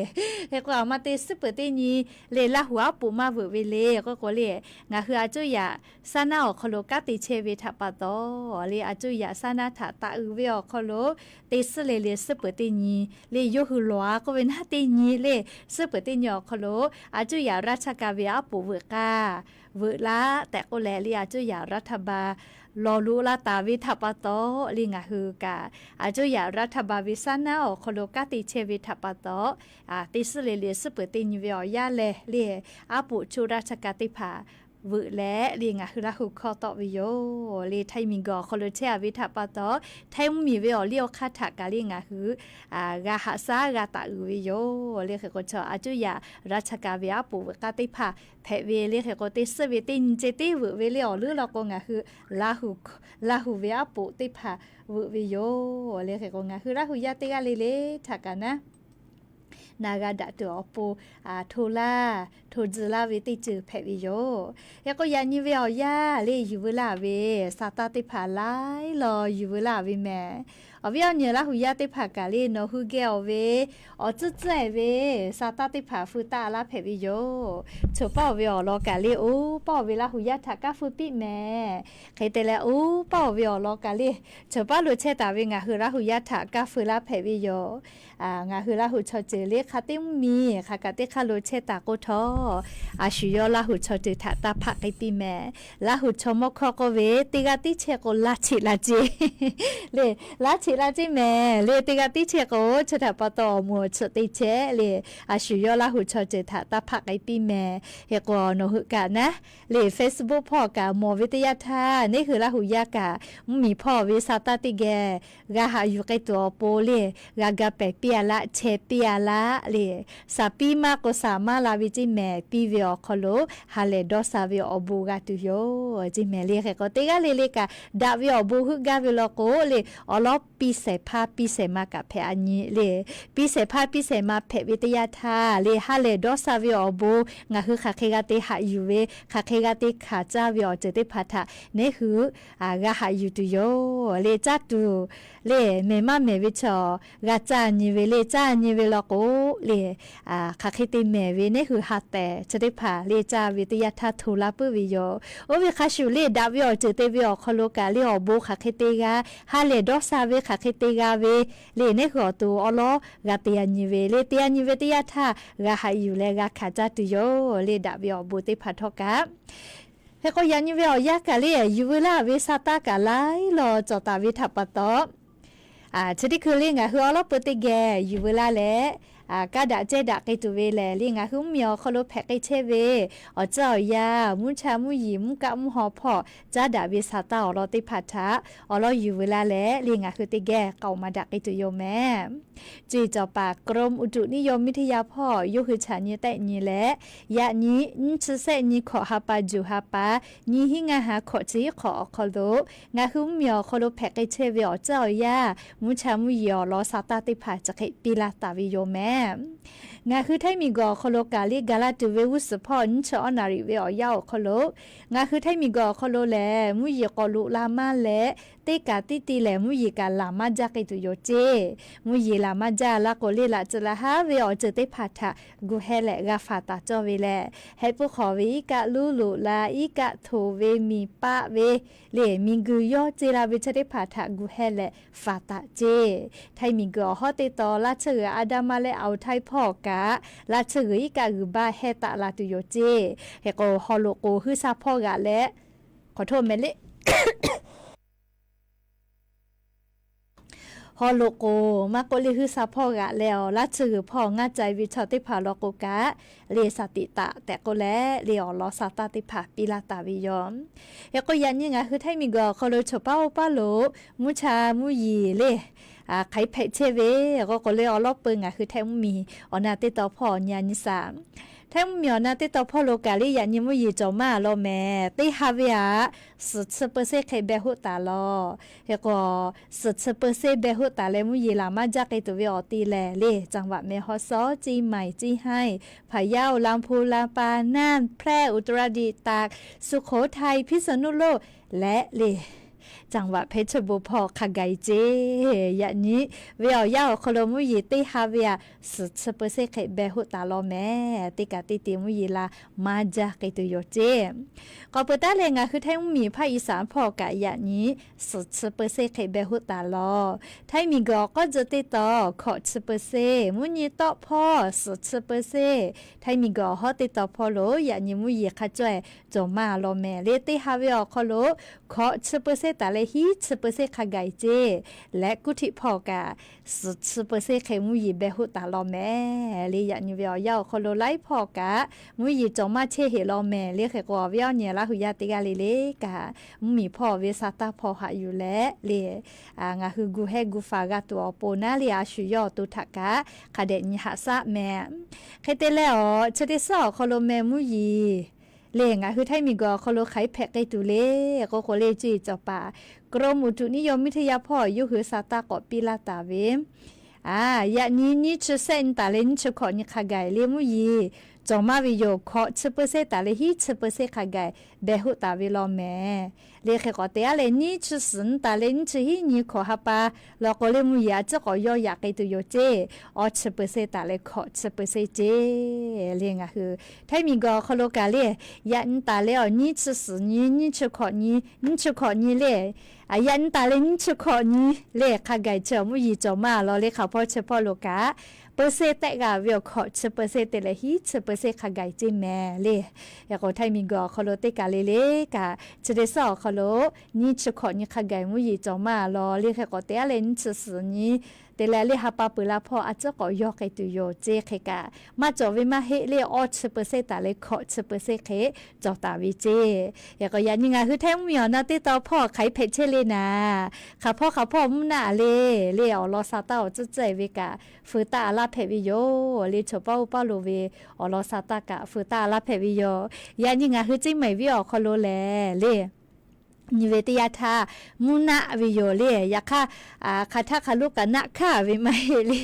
Hk'e k'o, aˬ ma te suhˉ peuˬ teˇ nyi le, Laˇ huˍ aˉ poꞈ maˇ veuꞈ ve le k'oˆ k'o le, ngaˬ hui a cuˇ yaꞈ saˉ naˉ awˬ hk'aw lo kanˉ te chehˇ ve htaꞈ pa taw le, a cuˇ yaꞈ saˉ naˉ htaꞈ taˍ uiˍ ve awˬ hk'aw lo teˇ suhˉ le le suhˉ peuˬ teˇ nyi le, yawˇ hui lawˬ a k'oˆ ve naˉ teˇ nyi le, suhˉ peuˬ teˇ nyi awˬ hk'aw lo a cuˇ yaꞈ ราชการ ve aˉ poꞈ veuꞈ k'aˇ veuꞈ laˇ tehꞈ k'oˆ leh le, a cuˇ yaꞈ รัฐบาล lawˬ loꞈ la taˍ ve htaꞈ pa taw le, ngaˬ hui kaꞈ a cuˇ yaꞈ รัฐบาล ve saˉ naˉ awˬ hk'aw lo kanˉ te chehˇ ve htaꞈ pa taw, teˇ suhˉ le le suhˉ peuˬ teˇ nyi ve awˬ yanˇ lehˬ le, aˉ poꞈ ราชการ teˇ hpaˍ veuꞈ leh le, ngaˬ hui Laˇ huˍ hkawˇ tawˆ ve yoˬ le. Htaiˇ miˬguiˬ awˬ hk'aw lo chehˇ a ve htaꞈ pa taw, Htaiˇ mvuhˇmiˬ ve awˬ liˇ awˬ hk'aˇ htaꞈ kaꞈ le ngaˬ hui g'a haꞈ shaˉ g'a taˍ uiˍ ve yoˬ le. Hk'e k'o, chaw a cuˇ yaꞈ ราชการ ve aˉ poꞈ veuꞈ k'aˇ teˇ hpaˍ hpehꞈ ve le. Hk'e k'o, teˇ suhˉ ve teˇ nyi ceh tiˉ veuꞈ ve le, awˬ leuˉ law k'o ngaˬ hui Laˇ huˍ ve aˉ poꞈ teˇ hpaˍ veuꞈ ve yoˬ le. Hk'e k'o, ngaˬ hui Laˇ huˍ yaˇ teˇ g'aˇ le le htaꞈ kaꞈ naˉ na g'a daꞈ tuˬ awˬ pon hto laˇ hto tcuh laˇ ve teˇ ceuˬ hpehꞈ ve yoˬ. Hk'e k'o, yaꞈ nyi ve awˬ yanˇ le, yuˬ veu laˇ ve sa taˇ teˇ hpaˍ laiˉ law yuˬ veu laˇ ve mehˍ. Awˬ viˉ awˬ nyi Laˇ huˍ yaˇ teˇ hpaˍ kaꞈ le, nawˬ hui geh awˬ ve awˬ tcuhˉ tcuhˉ e ve sa taˇ teˇ hpaˍ feu taˆ laˇ hpehꞈ ve yoˬ. Choˬ paˇ oˬ ve awˬ lawn kaꞈ le, oˇ paˇ oˬ ve Laˇ huˍ yaˇ htaꞈ kanˇ feu piˇ mehˍ. Hk'e te leh, oˇ paˇ oˬ ve awˬ lawn kaꞈ le, choˬ paˇ lo chehˇ taˍ ve ngaˬ hui Laˇ huˍ yaˇ htaꞈ kanˇ feu laˇ hpehꞈ ve yoˬ. Ngaˬ hui Laˇ huˍ chaw ceuˬ le hk'a teˇ mvuhˇmiˬ hk'aˬ kaꞈ teˇ hk'aˇ lo chehˇ taˍ k'o htawˇ, a shu yawˇ Laˇ huˍ chaw ceuˬ htaꞈ taˇ hpaˆ k'ai piˇ mehˍ. Laˇ huˍ chaw mawˇ hkawˇ k'oˆ ve, teˇ g'aˇ tiˉ chehˇ k'o laˇ cheꞈ la ceˇ le, laˇ cheꞈ la ceˇ mehˍ le. Teˇ g'aˇ tiˉ chehˇ k'o chi htaꞈ pa taw awˬ moˍ awˬ tsuhꞈ te chehˇ le, a shu yawˇ Laˇ huˍ chaw ceuˬ htaꞈ taˇ hpaˆ k'ai piˇ mehˍ. Hk'e k'o, nawˬ hui kaꞈ naˉ le, Facebook hpawˇ kaꞈ mawˬ ve teˇ yanˇ htaˇ, neˉ hui Laˇ huˍ yaˇ kaꞈ mvuhˇmiˬ hpawˇ ve sa taˇ teˇ geh g'a haꞈ yuˬ k'ai tuˬ awˬ pon le, g'a ga pehˍ piˇ a laˇ, chehˇ piˇ a laˇ le. Saˍ piˇ maˇ k'o saˍ maˇ la ve ceˇ mehˍ. Piˇ ve awˬ hk'aw lo ha lehˬ dawˇ sha ve awˬ bon g'a tuˬ yoˬ ceˇ mehˍ le. Hk'e k'o, teˇ g'aˇ le le kaꞈ daꞈ ve awˬ bon heuˆ gaˇ ve law k'o le, awˬ lawn piˇ shehˍ hpaˇ piˇ shehˍ ma kaꞈ hpehꞈ a nyi le. Piˇ shehˍ hpaˇ piˇ shehˍ ma hpehꞈ ve teˇ yanˇ htaˇ le, ha lehˬ dawˇ sha ve awˬ bon ngaˬ hui hk'aˬ hk'e g'a te haꞈ yuˬ ve, hk'aˬ hk'e g'a te hkanˍ caˇ ve awˬ ceuˬ teˇ hpaˍ htaꞈ neˉ hui g'a haꞈ yuˬ tuˬ yoˬ le. Caˇ tuˬ le, mehˍ maˇ mehˍ ve chaw g'a caˇ nyi ve le. Caˇ nyi ve law k'o le, hk'aˬ hk'e te mehˍ ve neˉ hui ha tehˍ chi teˇ hpaˍ le, caˇ ve teˇ yanˇ htaˇ hto laˇ puiˉ ve yoˬ. Oˇ ve hk'a shuˍ le, daꞈ ve awˬ ceuˬ te ve awˬ hk'aw lo kaꞈ le, awˬ bon hk'aˬ hk'e te g'a, ha lehˬ dawˇ sha ve hk'aˬ hk'e te g'a ve le, neˉ hui awˬ to awˉ lawˉ g'a te a nyi ve le. Te a nyi ve teˇ yanˇ htaˇ g'a haꞈ yuˬ leh g'a hkanˍ caˇ tuˬ yoˬ le, daꞈ ve awˬ bon teˇ hpaˍ htawˇ kaꞈ. Hk'e k'o, yaꞈ nyi ve awˬ yanˇ kaꞈ le, yuˬ veu laˇ ve sa taˇ kaꞈ laiˉ law cawˬ taˍ ve htaꞈ pa taw, chi teˇ hkui le ngaˬ hui awˉ lawˉ peu teˇ geh yuˬ veu laˇ leh, kaˇ daꞈ cehˇ daꞈ k'ai tuˬ ve lehˬ le, ngaˬ hui mvuhˇmiˬ awˬ hk'aw lo hpehꞈ k'ai chehˇ ve awˬ tcuhˇ awˬ yanˇ, mvuhˇ cha mvuhˇ yiˍ mvuhˇ kaˆ mvuhˇ haw hpawˇ caˉ daꞈ ve sa taˇ awˬ lawn teˇ hpaˍ htaꞈ awˉ lawˉ yuˬ veu laˇ leh le, ngaˬ hui teˇ geh k'aoˍ maˍ daꞈ k'ai tuˬ yoˬ mehˍ. Cuˇ yiˍ cawˬ paˍ กรมอุตุนิยมวิทยา hpawˇ yawˇ hui chaꞈ nyi tehˆ nyi leh, yaꞈ nyi nyiˇ chi sehˆ nyi hkawꞈ ha pa juˬ ha pa, nyiˇ hinˉ ngaˇ ha hkawꞈ chi hiˉ hk'awꞈ awˬ hk'aw lo ngaˬ hui mvuhˇmiˬ awˬ hk'aw lo hpehꞈ k'ai chehˇ ve awˬ tcuhˇ awˬ yanˇ, mvuhˇ cha mvuhˇ yiˍ awˬ lawn sa taˇ teˇ hpaˍ chi hk'e piˇ laˇ taˍ ve yoˬ mehˍ. Ngaˬ hui Htaiˇ miˬguiˬ awˬ hk'aw lo kaꞈ le, ga laˇ tuˬ ve g'uˇ suhˍ hpawˇ nyiˇ chi awˉ naˍ riˍ ve awˬ yanˇ awˬ hk'aw lo, ngaˬ hui Htaiˇ miˬguiˬ awˬ hk'aw lo lehˬ, mvuhˇ yeˬ k'awꞈ loꞈ la maˇ leh, teˇ kaꞈ tiˇ ti lehˬ mvuhˇ yeˬ kaꞈ laˬ maˇ jaˇ k'ai tuˬ yoˬ ceˇ. Mvuhˇ yeˬ laˬ maˇ jaˇ laˇ k'o le, laꞈ tcuh laꞈ haˉ ve awˬ ceuˬ teˇ hpaˍ htaꞈ gu heh leh g'a faˍ taˍ cawˇ ve leh, heh puiˉ hk'awꞈ ve iˉ kaˆ luˇ loꞈ la, iˉ kaˆ htoꞈ ve miˬ paˆ ve le, miˬguiˬ yawˇ ce la ve chi teˇ hpaˍ htaꞈ gu heh leh faˍ taˍ ceˇ. Htaiˇ miˬguiˬ awˬ hawˉ teˇ taw laˇ tsuhˇ g'uiˬ อันดามัน leh อ่าวไทย hpawˇ kaꞈ laˇ tsuhˇ g'uiˬ iˉ kaˆ g'uiˬ baˆ heh taˍ la tuˬ yoˬ ceˇ. Hk'e k'o, haw loꞈ k'oˍ huiˉ sha hpawˇ g'aꞈ leh, k'awꞈ hto mehˍ le. Haw loꞈ k'oˍ maˇ k'oˆ le, huiˉ sha hpawˇ g'aꞈ leh awˬ laˇ tsuhˇ g'uiˬ hpawˇ ngaˇ ca e ve chaw teˇ hpaˍ law k'o kaꞈ le, saˍ tiꞈ taꞈ tehꞈ k'oˆ leh le, awˬ lawn sa taˇ teˇ hpaˍ piˇ laˇ taˍ ve yoˬ. Hk'e k'o, yaꞈ nyi ngaˬ hui Htaiˇ miˬguiˬ awˬ hk'aw lo choˬ paˉ oˇ paˉ lo mvuhˇ cha mvuhˇ yeˬ le hk'aˬ hk'e hpehꞈ chehˇ ve k'o k'o le, awˬ lawˉ peu ngaˬ hui Htaiˇ mvuhˇmiˬ awˬ na teˇ taw hpawˇ awˬ nyi a nyi shaˍ Htaiˇ mvuhˇmiˬ awˬ na teˇ taw hpawˇ lo kaꞈ le yaꞈ nyi mvuhˇ yeˬ cawˬ maˇ law mehˍ. Teˇ ha ve aꞈ suhˍ chi เปอร์เซ็นต์ hk'e beh hoˆ taˍ law. Hk'e k'o, suhˍ chi เปอร์เซ็นต์ beh hoˆ taˍ leh mvuhˇ yeˬ laˬ maˇ jaˇ k'ai tuˬ ve awˬ te lehˬ le, จังหวัดแม่ฮ่องสอน Chiang Mai, Chiang Rai, Phayao, Lamphu, Lampa, Nan, Phrae, Uttarakhand, สุโขทัย พิษณุโลก leh le จังหวัดเพชรบูรณ์ hpawˇ hk'a gaˬ-e ceˇ. Yaꞈ nyi ve awˬ yanˇ awˬ hk'aw lo mvuhˇ yeˬ teˇ ha ve aꞈ suhˍ chi เปอร์เซ็นต์ hk'e beh hoˆ taˍ law mehˍ. Teˇ kaꞈ teˇ te mvuhˇ yeˬ laˬ maˇ jaˇ k'ai tuˬ yoˬ ceˇ. K'awꞈ peuˬ taˉ leh ngaˬ hui htaiˇ mvuhˇmiˬ hpaˇ iˍsaˍ hpawˇ kaꞈ yaꞈ nyi suhˍ chi เปอร์เซ็นต์ hk'e beh hoˆ taˍ law. Htaiˇ miˬ guiˬ awˬ k'awˉ tcuh teˇ taw hkawꞈ chi เปอร์เซ็นต์, mvuhˇ nyi tawˆ hpawˇ suhˍ chi เปอร์เซ็นต์, htaiˇ miˬ guiˬ awˬ hawˉ teˇ taw hpawˇ lo yaꞈ nyi mvuhˇ yeˬ hk'a cawˇ-e cawˬ maˇ law mehˍ. Le teˇ ha ve awˬ hk'aw lo hkawꞈ chi เปอร์เซ็นต์ taˍ leh hiˉ chi เปอร์เซ็นต์ hk'a gaˬ-e ceˇ. Leh kuˇ htiˆ hpawˇ kaꞈ suhˍ chi เปอร์เซ็นต์ hk'e mvuhˇ yeˬ beh hoˆ taˍ law mehˍ. Le yaꞈ nyi ve awˬ yanˇ awˬ hk'aw lo laiˉ hpawˇ kaꞈ mvuhˇ yeˬ cawˬ maˇ chehˇ heˆ law mehˍ. Le hk'e k'o awˬ viˉ awˬ nyi Laˇ huˍ yaˇ teˇ g'aˇ le le kaꞈ mvuhˇmiˬ hpawˇ ve sa taˇ hpaw haꞈ yuˬ leh le ngaˬ hui gu hehˉ gu faˍ g'a tuˬ awˬ pon naˉ le a shu yawˇ awˬ to htaꞈ kaꞈ hk'a dehꞈ nyi haꞈ shaˆ mehˍ. Hk'e te leh awˬ chi teˇ suhˉ awˬ hk'aw lo meh mvuhˇ yeˬ le ngaˬ hui htaiˇ miˬ guiˬ awˬ hk'aw lo hk'aˬ hk'e hpehꞈ k'ai tuˬ le k'oˆ k'o le ceˇ cawˬ paˍ กรมอุตุนิยมวิทยา hpawˇ yawˇ hui sa taˇ k'awꞈ piˇ laˇ taˍ ve, a, yaꞈ nyi nyiˇ chi shehˆ nyi taˍ leh nyiˇ chi hkawꞈ nyi hk'a gaˬ-e le mvuhˇ yeˬ cawˬ maˇ ve yoˬ. Hkawꞈ chi เปอร์เซ็นต์ taˍ leh hiˉ chi เปอร์เซ็นต์ hk'a gaˬ-e beh hoˆ taˍ ve law mehˍ. Le hk'e k'awꞈ te aˉ leh nyiˇ chi suhˍ nyi taˍ leh nyiˇ chi hiˉ nyi hkawꞈ ha pa law k'o le mvuhˇ yeˬ a ciˉ k'awꞈ yawˇ yaꞈ k'ai tuˬ yoˬ ceˇ. Awˇ chi เปอร์เซ็นต์ taˍ leh hkawꞈ chi เปอร์เซ็นต์ ceˇ. Le ngaˬ hui htaiˇ miˬ guiˬ awˬ hk'aw lo kaꞈ le yaꞈ nyi taˍ leh awˬ nyiˇ chi suhˍ nyi nyiˇ chi hkawꞈ nyi nyiˇ chi hkawꞈ nyi le, a, yaꞈ nyi taˍ leh nyiˇ chi hkawꞈ nyi le hk'a gaˬ-e chi awˬ mvuhˇ yeˬ cawˬ maˇ law le hk'aˬ hpawˇ chi hpawˇ lo kaꞈ เปอร์เซ็นต์ tehˆ g'a ve awˬ hkawꞈ chi เปอร์เซ็นต์ te leh hiˉ chi เปอร์เซ็นต์ hk'a gaˬ-e ceˇ mehˍ le. Hk'e k'o htaiˇ miˬ guiˬ awˬ hk'aw lo teˇ kaˬ le le kaꞈ chi teˇ suhˉ awˬ hk'aw lo nyiˇ chi hkawꞈ nyi hk'a gaˬ-e mvuhˇ yeˬ cawˬ maˇ law le hk'e k'awꞈ te aˉ leh nyiˇ chi suhˍ nyi te leh le ha pa peuˬ la hpawˇ a ciˉ k'awꞈ yawˇ k'ai tuˬ yoˬ ceˇ. Hk'e kaꞈ maˇ cawˬ ve maˇ heˆ le awˇ chi เปอร์เซ็นต์ taˍ leh hkawꞈ chi เปอร์เซ็นต์ hk'e cawˬ taˍ ve ceˇ. Hk'e k'o yaꞈ nyi ngaˬ hui htaiˇ mvuhˇmiˬ awˬ na teˇ taw hpawˇ hk'aˬ hk'e hpehꞈ chehˇ le naˍ, hk'aˬ hpawˇ hk'aˬ hpawˇ mvuhˇ naˆ le le awˬ lawn sa taˇ awˬ tcuhˉ tcuhˉ-e ve kaꞈ feu taˇ a laˇ hpehꞈ ve yoˬ. Le chaw paˉ oˇ paˇ lo ve awˬ lawn sa taˇ kaꞈ feu taˇ a laˇ hpehꞈ ve yoˬ. Yaꞈ nyi ngaˬ hui ceˇ mehˍ viˉ awˬ hk'aw lo lehˬ le nyi ve teˇ yanˇ htaˇ mvuhˇ naˆ ve yoˬ le. Yaꞈ hk'aˇ, hk'aˬ htaˇ hk'aˬ lo kaꞈ naˆ hkaˇ ve maˇ heˆ le.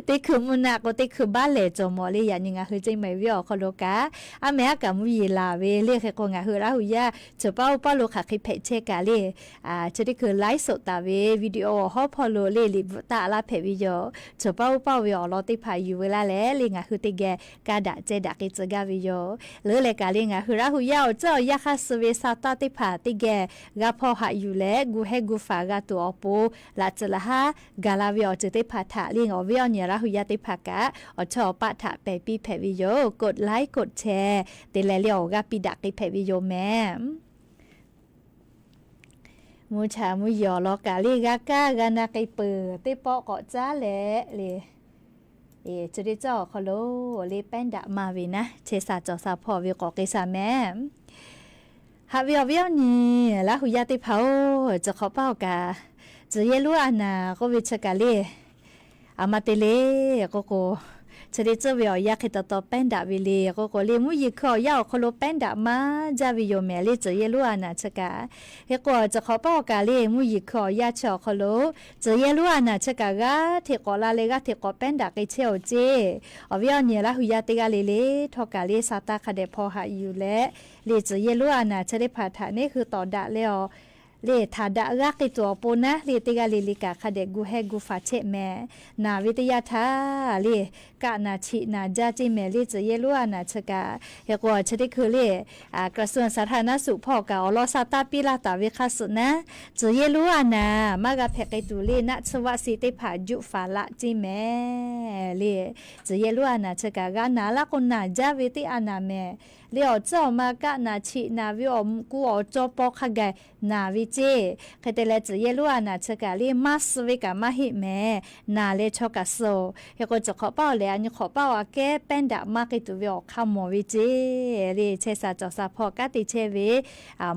Teˇ hkui mvuhˇ naˆ k'o teˇ hkui baˆ lehˬ cawˬ mawˬ le. Yaꞈ nyi ngaˬ hui ceˇ mehˍ viˉ awˬ hk'aw lo kaꞈ aˉ meh aˉ kaꞈ mvuhˇ yeˬ laˬ ve le hk'e k'o ngaˬ hui Laˇ huˍ yaˇ chaw paˉ oˇ paˇ lo hk'aˬ hk'e hpehꞈ chehˇ kaꞈ le chi teˇ hkui ไลฟ์สด taˍ ve video awˬ hawˉ hpawˇ lo le liꞈ bvuhꞈ taˇ a laˇ hpehꞈ ve yoˬ. Chaw paˉ oˇ paˇ ve awˬ lawn teˇ hpaˍ yuˬ ve laˇ leh le ngaˬ hui teˇ geh kaˇ daꞈ ceh daꞈ k'ai tcuh gaˇ ve yoˬ. Leuˉ leh kaꞈ le ngaˬ hui Laˇ huˍ yaˇ awˬ ceuˬ awˬ yanˇ hk'aˇ suh ve sa taˇ teˇ hpaˍ teˇ geh g'a hpawˇ haꞈ yuˬ leh gu hehˉ gu faˍ g'a tuˬ awˬ pon laꞈ tcuhˍ laꞈ haˉ gaˬ la ve awˬ ceuˬ teˇ hpaˍ htaꞈ le awˬ viˉ awˬ nyi Laˇ huˍ yaˇ teˇ hpaˍ kaꞈ awˬ chawˇ awˬ paˆ htaꞈ pehˬ piˇ hpehꞈ ve yoˬ. กดไลค์ กดแชร์ te leh le awˬ g'aˇ piˇ daꞈ k'ai hpehꞈ ve yoˬ mehˍ. Mvuhˇ cha mvuhˇ yeˬ awˬ lawn kaꞈ le g'a kaˇ g'a na k'ai peuˬ teˇ pawˆ k'awꞈ caˉ leh le, chi teˇ cawˇ awˬ hk'aw lo le แป้น daꞈ maˇ ve naˉ chehˇ sha cawˬ sha hpawˇ ve k'awꞈ k'ai sha mehˍ. Haꞈ ve awˬ viˉ awˬ nyi Laˇ huˍ yaˇ teˇ hpaˍ-oˬ, tcuh hk'awꞈ paˇ awˬ kaꞈ tcuh yehˇ lonˉ a naˍ k'oˆ ve chi kaꞈ le a ma te le k'oˆ k'o, chi teˇ cawˇ ve awˬ yanˇ hk'e taw taw แป้น daꞈ ve le k'oˆ k'o le mvuhˇ yeˬ hkui awˬ yanˇ awˬ hk'aw lo แป้น daꞈ maˇ jaˇ ve yoˬ mehˍ le tcuh yehˇ lonˉ a naˍ chi kaꞈ. Hk'e k'o tcuh hk'awꞈ paˇ awˬ kaꞈ le mvuhˇ yeˬ hkui awˬ yanˇ chi awˬ hk'aw lo tcuh yehˇ lonˉ a naˍ chi kaꞈ g'aˇ hteꞈ k'awꞈ la leh g'aˇ hteꞈ k'awꞈ แป้น daꞈ k'ai chehˇ-oˬ ceˇ. Awˬ viˉ awˬ nyi Laˇ huˍ yaˇ teˇ g'aˇ le le htawˇ kaꞈ le sa taˇ hk'a dehꞈ hpawˇ haꞈ yuˬ leh le tcuh yehˇ lonˉ a naˍ chi teˇ hpaˍ htaꞈ neˇ hui tawˍ daꞈ leh awˬ le htaˍ daꞈ g'aˇ k'ai tuˬ awˬ pon naˉ le teˇ g'aˇ le le kaꞈ hk'a dehꞈ gu hehˉ gu faˍ chehˇ mehˍ. Naˍ ve teˇ yanˇ htaˇ le kaˆ naˍ chiꞈ naˍ jaˇ ceˇ mehˍ le tcuh yehˇ lonˉ a naˍ chi kaꞈ. Hk'e k'o chi teˇ hkui le กระทรวงสาธารณสุข hpawˇ kaꞈ awˬ lawn sa taˇ piˇ laˇ taˍ ve hk'aˇ suh naˉ tcuh yehˇ lonˉ a naˍ maˇ g'a hpehꞈ k'ai tuˬ le naˆ tsuhˇ vaˆ si teˇ hpaˍ juˆ faˍ laˆ ceˇ mehˍ le. Tcuh yehˇ lonˉ a naˍ chi kaꞈ g'a naˍ laˇ k'o naˍ jaˇ ve teˇ a naˍ mehˍ. Le awˬ tcuhˉ awˬ ma kaˆ naˍ chiꞈ naˍ ve awˬ mvuhꞈ ku awˬ caw paw hk'a gaˬ naˍ ve ceˇ. Hk'e te leh tcuh yehˇ lonˉ a naˍ chi kaꞈ le maˇ suh ve kaꞈ maˇ heˆ mehˍ. Naˍ leh chaw kaꞈ suh-oˬ. Hk'e k'o tcuh hk'awꞈ paˇ awˬ lehˬ a nyi hk'awꞈ paˇ awˬ aꞈ kehˉ แป้น daꞈ maˇ k'ai tuˬ ve awˬ hk'aˇ mawˬ ve ceˇ le chehˇ sha cawˬ sha hpawˇ kanˉ te chehˇ ve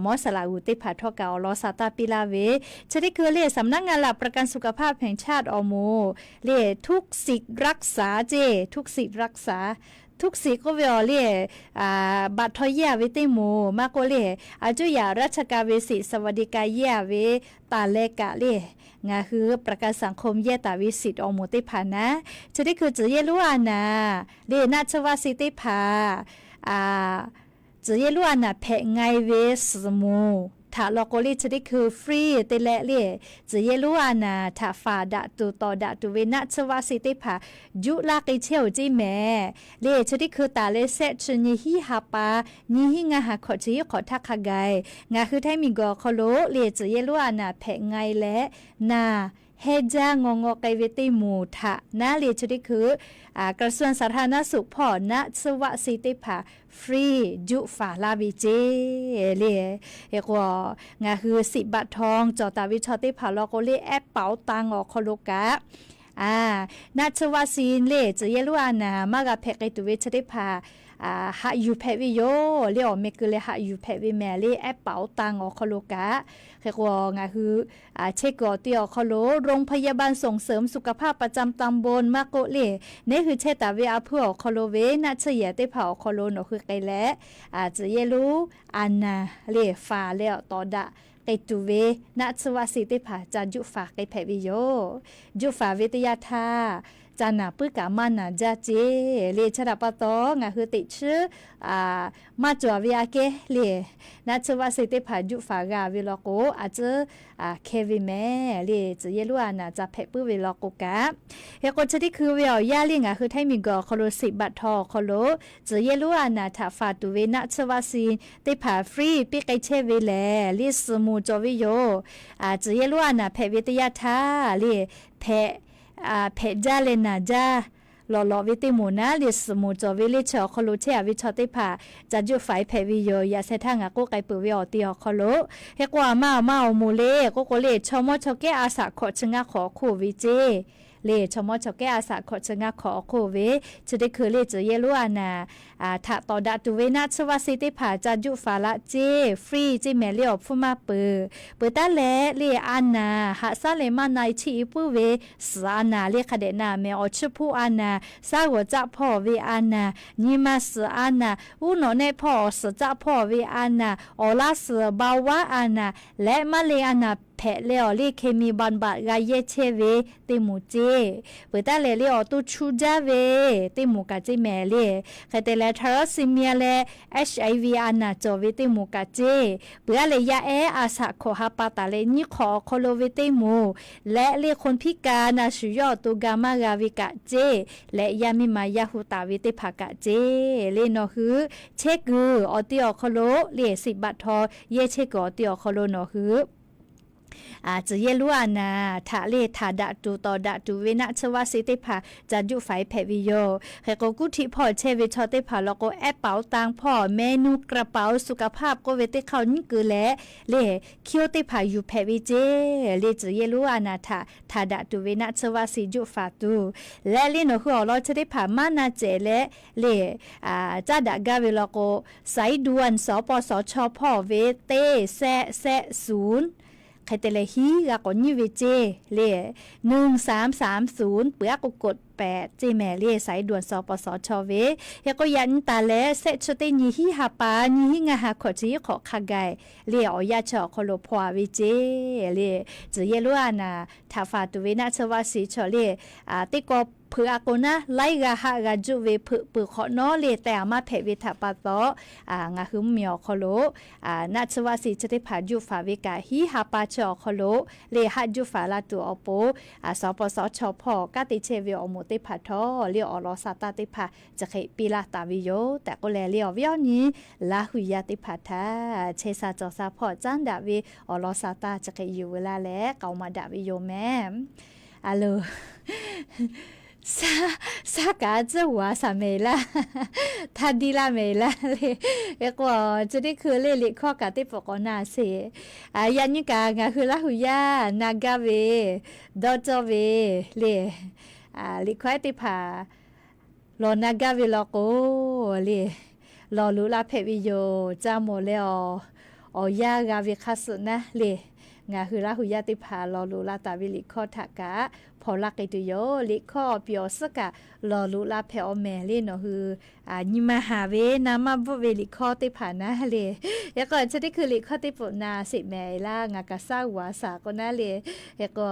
mawˇ saˍ laꞈ g'uˬ teˇ hpaˍ htawˇ kaꞈ awˬ lawn sa taˇ piˇ laˇ ve chi teˇ hkui le สำนักงานหลักประกันสุขภาพแห่งชาติ awˬ moˍ le ทุกสิทธิ์รักษา ceˇ ทุกสิทธิ์รักษา ทุกสิทธิ์ k'oˆ ve awˬ le, บัตรทอง yehˇ a ve teˇ moˍ maˇ k'oˆ le, a cuˇ yaꞈ ราชการ ve สิทธิ์สวัสดิการ yehˇ a ve taˍ leh kaꞈ le, ngaˬ hui ประกันสังคม yehˇ taˍ ve สิทธิ์ awˬ moˍ teˇ hpaˍ naˉ, chi teˇ hkui tcuh yehˇ lonˉ a naˍ le, naˆ tsuhˇ vaˆ si teˇ hpaˍ tcuh yehˇ lonˉ a naˍ hpehꞈ nga e ve suhˍ moˍ htaꞈ law k'o le, chi teˇ hkui free te leh le, tcuh yehˇ lonˉ a naˍ htaꞈ faˍ daꞈ tuˬ tawˍ daꞈ tuˬ ve naˆ tsuhˇ vaˆ si teˇ hpaˍ juˇ laˇ k'ai chehˇ oˬ ceˇ mehˍ le. Chi teˇ hkui taˍ leh shehˆ chi nyiˇ hinˉ ha pa, nyiˇ hinˉ ngaˇ ha hkawꞈ chi hiˉ hk'awꞈ htaˇ hk'a gaˬ, ngaˬ hui Htaiˇ miˬguiˬ awˬ hk'aw lo le tcuh yehˇ lonˉ a naˍ hpehꞈ nga e leh, naˬ hehˇ jaˇ ngaw ngaw k'ai ve teˇ moˍ htaꞈ naˉ le, chi teˇ hkui กระทรวงสาธารณสุข hpawˇ naˆ tsuhˇ vaˆ si teˇ hpaˍ free juˇ faˍ laˇ ve ceˇ le. Hk'e k'o, ngaˬ hui สิทธิ์บัตรทอง cawˬ taˍ ve chaw teˇ hpaˍ law k'o le, แอปเป๋าตัง awˬ hk'aw lo kaꞈ naˆ tsuhˇ vaˆ si le tcuh yehˇ lonˉ a naˍ maˇ g'a hpehꞈ k'ai tuˬ ve chi teˇ hpaˍ haꞈ yuˬ hpehꞈ ve yoˬ le. Awˬ meh keu leh haꞈ yuˬ hpehꞈ ve mehˍ le, แอปเป๋าตัง awˬ hk'aw lo kaꞈ. Hk'e k'o, ngaˬ hui chehˇ kuiˬ awˬ ti awˬ hk'aw lo โรงพยาบาลส่งเสริมสุขภาพประจำตำบล maˇ k'oˆ le, neˉ hui chehˇ taˍ ve a hpuiˇ awˬ hk'aw lo ve naˆ tsuhˇ yehˬ teˇ hpaˍ awˬ hk'aw lo nawˬ hui k'ai leh, tcuh yehˇ lonˉ a naˍ le faˍ leh awˬ tawˍ daꞈ k'ai tuˬ ve naˆ tsuhˇ vaˆ si teˇ hpaˍ ca juˇ faˍ k'ai hpehꞈ ve yoˬ. Juˇ faˍ ve teˇ yanˇ htaˇ, ca naˬ puiˉ kaꞈ maˇ naˬ jaˇ ceˇ le. Chi htaꞈ pa taw, ngaˬ hui teꞈ chiˉ maˇ cawˬ ve aꞈ kehˉ le, naˆ tsuhˇ vaˆ si teˇ hpaˍ juˇ faˍ g'a ve law k'o, a ciˉ hkeh ve mehˍ le, tcuh yehˇ lonˉ a naˍ ca hpehꞈ puiˉ ve law k'o kaꞈ. Hk'e k'o, chi teˇ hkui ve awˬ yanˇ le ngaˬ hui Htaiˇ miˬguiˬ awˬ hk'aw lo สิทธิ์บัตรทอง awˬ hk'aw lo tcuh yehˇ lonˉ a naˍ htaꞈ faˍ tuˬ ve naˆ tsuhˇ vaˆ si teˇ hpaˍ free piˇ k'ai chehˇ ve lehˬ le, suhˍ moˍ cawˬ ve yoˬ. Tcuh yehˇ lonˉ a naˍ hpehꞈ ve teˇ yanˇ htaˇ le, hpehꞈ jaˇ leh naˬ jaˇ lawꞈ lawꞈ ve teˇ moˍ naˉ le, suhˍ moˍ cawˬ ve le, chi awˬ hk'aw lo chehˇ a ve chaw teˇ hpaˍ ca juˇ faˍ e hpehꞈ ve yoˬ. Yaꞈ sheh htaˇ ngaˬ k'oˆ k'ai peuˬ ve awˬ ti awˬ hk'aw lo. Hk'e k'o, a ma awˬ ma awˬ moˍ le k'oˆ k'o le, chaw mawˇ chaw kehˉ a shaꞈ hkawꞈ chi ngaˇ hk'awꞈ awˬ hk'oˆ ve ceˇ le, chaw mawˇ chaw kehˉ a shaꞈ hkawꞈ chi ngaˇ hk'awꞈ awˬ hk'oˆ ve, chi teˇ hkui le tcuh yehˇ lonˉ a naˍ htaꞈ tawˍ daꞈ tuˬ ve naˆ tsuhˇ vaˆ si teˇ hpaˍ ca juˇ faˍ laˇ ceˇ, free ceˇ mehˍ le, awˬ hpfuhˇ maˇ peuˬ. Peuˬ taˉ leh le, a naˍ haꞈ shaˉ leh maˇ na e chiˇ e puiˉ ve suhˍ a naˍ le, hk'a dehꞈ na mehˍ, awˬ chiˇ hpuˇ a naˍ, shaˉ g'awˬ caˆ hpawˇ ve a naˍ, nyi ma suhˍ a naˍ, uˉ nawꞈ nehˆ hpawˇ awˬ suhˍ caˆ hpawˇ ve a naˍ, awˬ laˇ suhˍ เบาหวาน a naˍ leh maˇ le a naˍ hpehꞈ leh awˬ le เคมีบำบัด g'a yehˇ chehˇ ve teˇ moˍ ceˇ. Peuˬ taˉ leh le, awˬ to chu jaˇ ve teˇ moˍ kaꞈ ceˇ mehˍ le. Hk'e te leh, thaˍlaˍsiˍmiˍ leh HIV a naˍ cawˬ ve teˇ moˍ kaꞈ ceˇ. Peuˬ aˉ leh, yaˇ ehˉ a shaꞈ hkawꞈ ha pa taˍ leh nyiˇ hk'awꞈ awˬ hk'aw lo ve teˇ moˍ leh le, คนพิการ na shuˍ yawˇ awˬ to ga maˇ g'a ve kaꞈ ceˇ, leh yaˇ miˇ ma yaˇ hu taˍ ve teˇ hpaˍ kaꞈ ceˇ le. Nawˬ hui chehˇ kuiˬ awˬ ti awˬ hk'aw lo le, สิทธิ์บัตรทอง yehˇ chehˇ kuiˬ awˬ ti awˬ hk'aw lo nawˬ hui tcuh yehˇ lonˉ a naˍ htaꞈ le htaꞈ daꞈ tuˬ tawˍ daꞈ tuˬ ve naˆ tsuhˇ vaˆ si teˇ hpaˍ ca juˇ faˍ e hpehꞈ ve yoˬ. Hk'e k'o, kuˇ htiˆ hpawˇ chehˇ ve chaw teˇ hpaˍ law k'o, แอปเป๋าตัง hpawˇ เมนูกระเป๋าสุขภาพ k'oˆ ve teˇ hk'aˇ awˬ nyiˉ keu leh le, hkiˇ oˇ teˇ hpaˍ yuˬ hpehꞈ ve ceˇ le. Tcuh yehˇ lonˉ a naˍ htaꞈ htaꞈ daꞈ tuˬ ve naˆ tsuhˇ vaˆ si juˇ faˍ tuˬ leh le, nawˬ hui awˬ lawn chi teˇ hpaˍ maˇ na cehˬ leh le, caˇ daꞈ gaˇ ve law k'o, สายด่วน สปสช hpawˇ ve teˇ shehˆ shehˆ suˍn hk'e te leh hiˉ g'a k'awꞈ nyiˇ ve ceˇ le, หนึ่งสามสามศูนย์ peuˬ aˉ k'o กดแปด ceˇ mehˍ le, สายด่วน สปสช ve. Hk'e k'o, yaꞈ nyi taˍ leh shehˆ chi teˇ nyi hiˉ ha pa, nyi hiˉ ngaˇ ha hkawꞈ chi hiˉ hk'awꞈ hk'a gaˬ le, awˬ yanˇ chi awˬ hk'aw lo hpaw a ve ceˇ le. Tcuh yehˇ lonˉ a naˍ htaꞈ faˍ tuˬ ve naˆ tsuhˇ vaˆ si chaw le, teˇ kawˆ hpeuꞈ a k'o naˉ, laiˉ g'aˇ haˆ g'a juˆ ve hpeuꞈ peuˬ hk'awꞈ nawˉ le, teh a maˇ hpehꞈ ve htaꞈ pa taw, ngaˬ hui mvuhˇmiˬ awˬ hk'aw lo naˆ tsuhˇ vaˆ si chi teˇ hpaˍ juˇ faˍ ve kaꞈ hiˉ ha pa chi awˬ hk'aw lo le, haˆ juˇ faˍ la tuˬ awˬ pon, sawˍ paw sawˍ chaw hpawˇ kanˉ te chehˇ ve awˬ moˍ teˇ hpaˍ htawˇ le, awˬ lawn sha taˇ teˇ hpaˍ chi hk'e piˇ laˇ taˍ ve yoˬ tehꞈ k'oˆ leh le, awˬ viˉ awˬ nyi Laˇ hui yaˇ teˇ hpaˍ htaꞈ chehˇ sha cawˬ sha hpawˇ caˉ daꞈ ve awˬ lawn sha taˇ chi hk'e yuˬ ve laˇ leh k'aoˍ maˍ daꞈ ve yoˬ mehˍ. A loˬ, shaˉ kaꞈ tcuhˉ g'aꞈ shaˍ mehˍ laˇ, htaˇ diˇ laˇ mehˍ laˇ le. Hk'e k'o, chi teˇ hkui le liꞈ hkawˇ kaꞈ teˇ pawˍ k'awꞈ na sheˍ. Yaꞈ nyi kaꞈ ngaˬ hui Laˇ hui yaˇ na gaˇ ve, dawˇ cawˇ ve le, liꞈ hkawˇ ehˉ teˇ hpaˍ lawˬ na gaˇ ve law k'o le, lawˬ loꞈ la hpehꞈ ve yoˬ. Ca mawˬ leh awˬ, awˬ yanˇ g'a ve hk'aˇ suh naˉ le, ngaˬ hui Laˇ hu yaˇ teˇ hpaˍ lawˬ loꞈ la taˍ ve liꞈ hkawˇ htaꞈ kaꞈ hpawnˬ laˇ k'ai tuˬ yoˬ. Liꞈ hkawˇ awˬ piˍ awˬ suhˉ kaꞈ lawˬ loꞈ la hpehꞈ awˬ mehˍ le. Nawˬ hui nyi ma haˍ ve na maˇ bvuhˆ ve liꞈ hkawˇ teˇ hpaˍ naˉ le. Hk'e k'o, chi teˇ hkui liꞈ hkawˇ teˇ pfuhꞈ na sheˍ mehˍ laˇ, ngaˬ kaꞈ shaˉ g'aꞈ shaˍ k'o naˉ le. Hk'e k'o,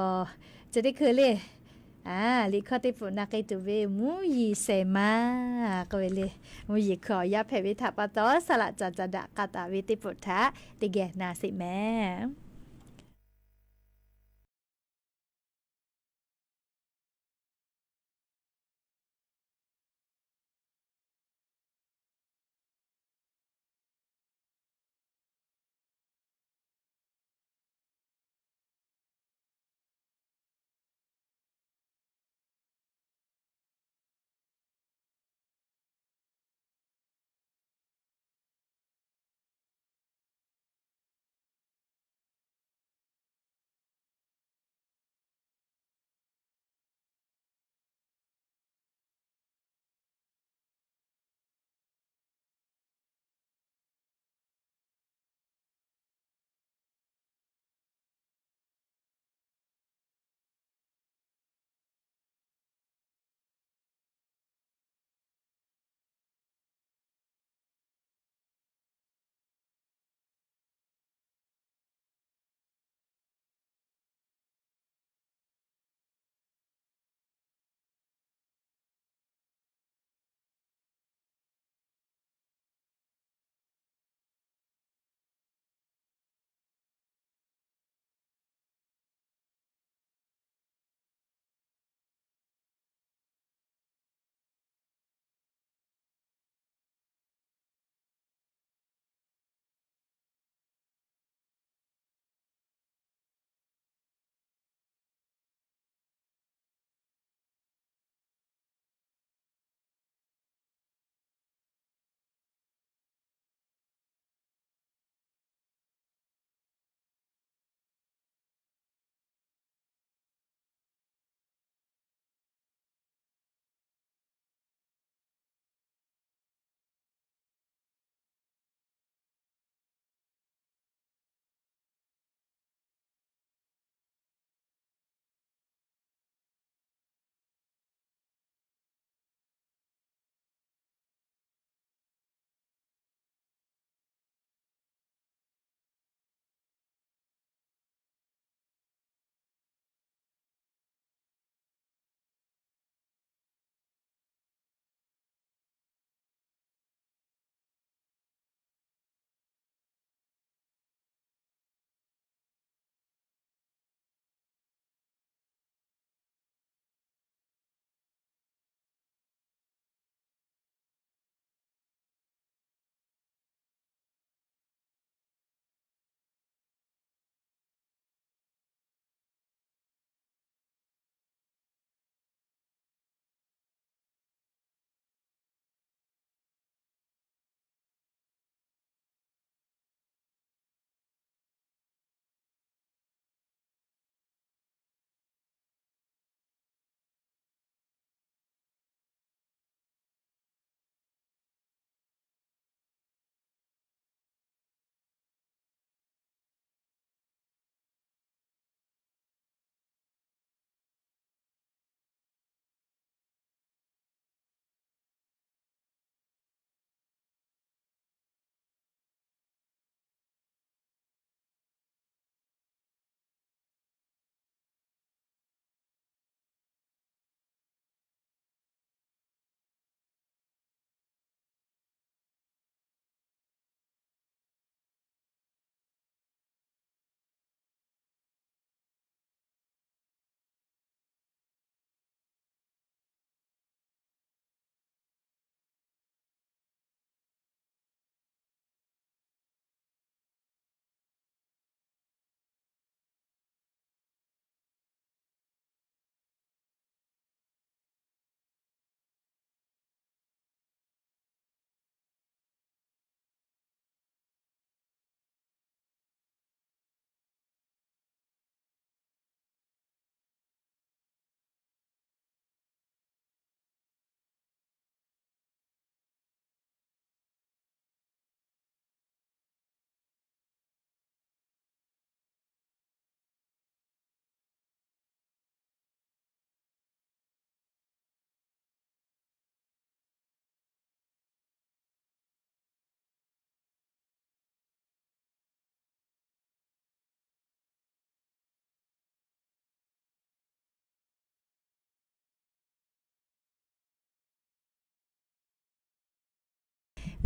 chi teˇ hkui le, liꞈ hkawˇ teˇ pfuhꞈ na k'ai tuˬ ve mvuhˇ yeˬ shehˍ ma k'oˆ ve le. Mvuhˇ yeˬ hkui awˬ yaˇ hpehꞈ ve htaꞈ pa taw, saˍ laꞈ caˍ caˍ daꞈ k'a taˍ ve teˇ pfuhꞈ htaꞈ teˇ geh na sheˍ mehˍ.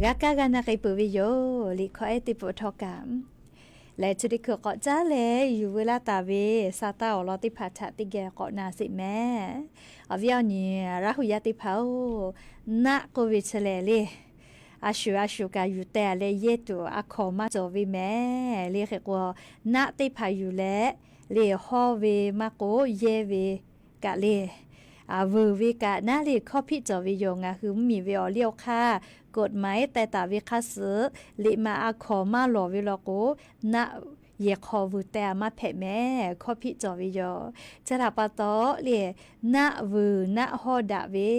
G'a kaˇ g'a na k'ai peuˬ ve yoˬ. Liꞈ hkawˇ ehˉ teˇ peuˬ htawˇ kaꞈ, lehˬ chi teˇ hkui k'awꞈ caˉ leh yuˬ veu laˇ taˍ ve sa taˇ awˬ lawn teˇ hpaˍ htaꞈ teˇ geh k'awꞈ na sheˍ mehˍ. Awˬ viˉ awˬ nyi Laˇ huˍ yaˇ teˇ hpaˍ-oˬ, naˆ k'oˆ ve chi lehˬ le, a shuˍ a shuˍ kaꞈ yuˬ teh a leh yehˇ tuˬ a hkawnˍ maˇ cawˬ ve mehˍ le. Hk'e k'o, naˆ teˇ hpaˍ yuˬ leh le hawˇ ve maˇ k'oˆ, yehˇ ve kaꞈ le, vuiˬ ve kaꞈ naˉ le hkawˇ hpiˆ cawˬ ve yoˬ. Ngaˬ hui mvuhˇmiˬ ve awˬ liˇ awˬ hk'aˇ กฎหมาย teh taˍ ve hk'a suhˍ, liꞈ ma a hkawnˍ maˇ lawˬ ve law k'o, naˆ yehˬ hk'aw vuiˬ teh a maˇ hpehꞈ mehˍ, hkawˇ hpiˆ cawˬ ve yoˬ. Chi htaꞈ pa taw le, naˆ vuiˬ naˆ hawˇ daꞈ ve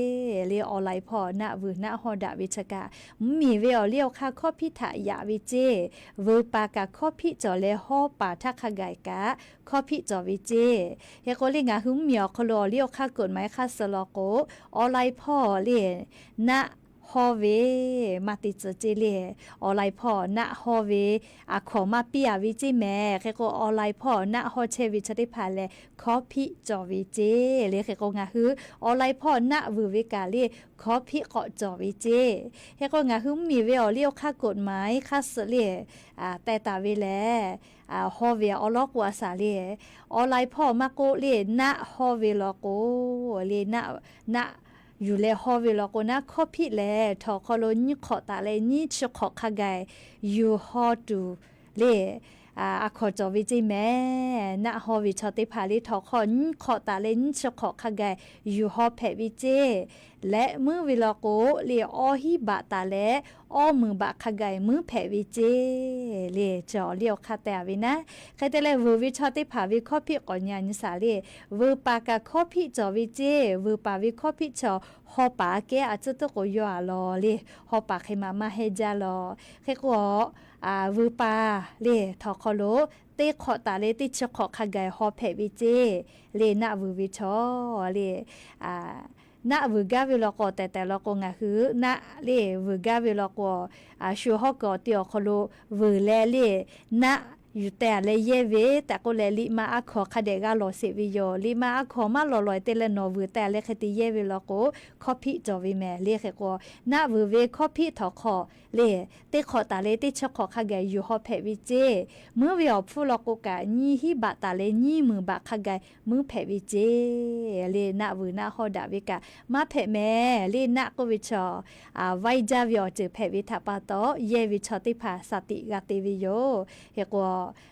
le, awˬ laiˍ hpawˇ naˆ vuiˬ naˆ hawˇ daꞈ ve chi kaꞈ, mvuhˇmiˬ ve awˬ liˇ awˬ hk'aˇ hkawˇ hpiˆ htaꞈ yaꞈ ve ceˇ. Vuiˬ paˍ kaꞈ hkawˇ hpiˆ cawˬ leh hawˇ paˍ htaˇ hk'a gaˬ kaꞈ hkawˇ hpiˆ cawˬ ve ceˇ. Hk'e k'o le, ngaˬ hui mvuhˇmiˬ awˬ hk'aw lo awˬ liˇ awˬ hk'aˇ กฎหมาย hk'a suhˍ law k'o, awˬ laiˍ hpawˇ le naˆ hawˇ ve maˇ te tcuh ceˇ le. Awˬ laiˍ hpawˇ naˆ hawˇ ve a hkawnˍ maˇ piˇ a ve ceˇ mehˍ. Hk'e k'o, awˬ laiˍ hpawˇ naˆ hawˇ chehˇ ve chi teˇ hpaˍ lehˬ hkawˇ hpiˆ cawˬ ve ceˇ le. Hk'e k'o, ngaˬ hui awˬ laiˍ hpawˇ naˆ vuiˬ ve kaꞈ le hkawˇ hpiˆ k'awꞈ cawˬ ve ceˇ. Hk'e k'o, ngaˬ hui mvuhˇmiˬ ve awˬ liˇ awˬ hk'aˇ กฎหมาย hk'a suhˍ le teh taˍ ve lehˬ, hawˇ ve awˬ lawn k'o a shaˍ le, awˬ laiˍ hpawˇ maˇ k'oˆ le naˆ hawˇ ve law k'o le, naˆ yuˬ leh hawˇ ve law k'o, naˆ hkawˇ hpiˆ lehˬ htawnˍ hk'aw lo nyiˇ hk'awꞈ taˍ leh nyiˇ chi hk'awꞈ hk'a gaˬ yuˬ haw tuˬ le a hkawnˍ cawˬ ve ceˇ mehˍ. Naˆ hawˇ ve chaw teˇ hpaˍ le htawnˍ hk'aw nyiˇ hk'awꞈ taˍ leh nyiˇ chi hk'awꞈ hk'a gaˬ yuˬ haw hpehꞈ ve ceˇ. Leh muiˉ ve law k'o le, awˇ hiˉ baꞈ taˍ leh awˇ meunˍ baꞈ hk'a gaˬ muiˉ hpehꞈ ve ceˇ le. Chi awˬ liˇ awˬ hk'aˇ teh a ve naˉ. Hk'e te leh, vuiˬ ve chaw teˇ hpaˍ ve hkawˇ hpiˆ k'awꞈ nyi a nyi shaˍ le, vuiˬ paˍ kaꞈ hkawˇ hpiˆ cawˬ ve ceˇ. Vuiˬ paˍ ve hkawˇ hpiˆ chaw haw paˍ a kehˉ a tcuhˉ tuˉ k'o yawˇ a law le, haw paˍ hk'e ma maˇ hehnˇ jaˇ law. Hk'e k'o, vuiˬ paˍ le htawnˍ hk'aw lo teˇ hk'awꞈ taˍ leh teˇ chi hk'awꞈ hk'a gaˬ haw hpehꞈ ve ceˇ le. Naˆ vuiˬ ve chaw le, naˆ vuiˬ gaˇ ve law k'o, tehˬ tehˬ law k'o, ngaˬ hui naˆ le vuiˬ gaˇ ve law k'o, shu hawˉ kuiˬ awˬ ti awˬ hk'aw lo vuiˬ leh le, naˆ yuˬ teh a leh yehˇ ve tehꞈ k'oˆ leh, liꞈ ma a hkawnˍ hk'a dehꞈ g'a lawˬ sheˍ ve yoˬ. Liꞈ ma a hkawnˍ maˇ lawˬ lawˬ te leh nawˬ vuiˬ teh a leh hk'e te yehˇ ve law k'o, hkawˇ hpiˆ cawˬ ve mehˍ le. Hk'e k'o, naˆ vuiˬ ve hkawˇ hpiˆ htawnˍ hk'aw le, teˇ hk'awꞈ taˍ leh teˇ chi hk'awꞈ hk'a gaˬ yuˬ haw hpehꞈ ve ceˇ. Muiˉ ve awˬ hpfuhˇ law k'o kaꞈ, nyiˇ hiˉ baꞈ taˍ leh nyiˇ meunˍ baꞈ hk'a gaˬ muiˉ hpehꞈ ve ceˇ le. Naˆ vuiˬ naˆ hawˇ daꞈ ve kaꞈ maˇ hpehꞈ mehˍ le. Naˆ k'oˆ ve chaw vaiˇ jaˇ ve awˬ ceuˬ hpehꞈ ve htaꞈ pa taw, yehˇ ve chaw teˇ hpaˍ shaˍ tiꞈ g'a te ve yoˬ. Hk'e k'o,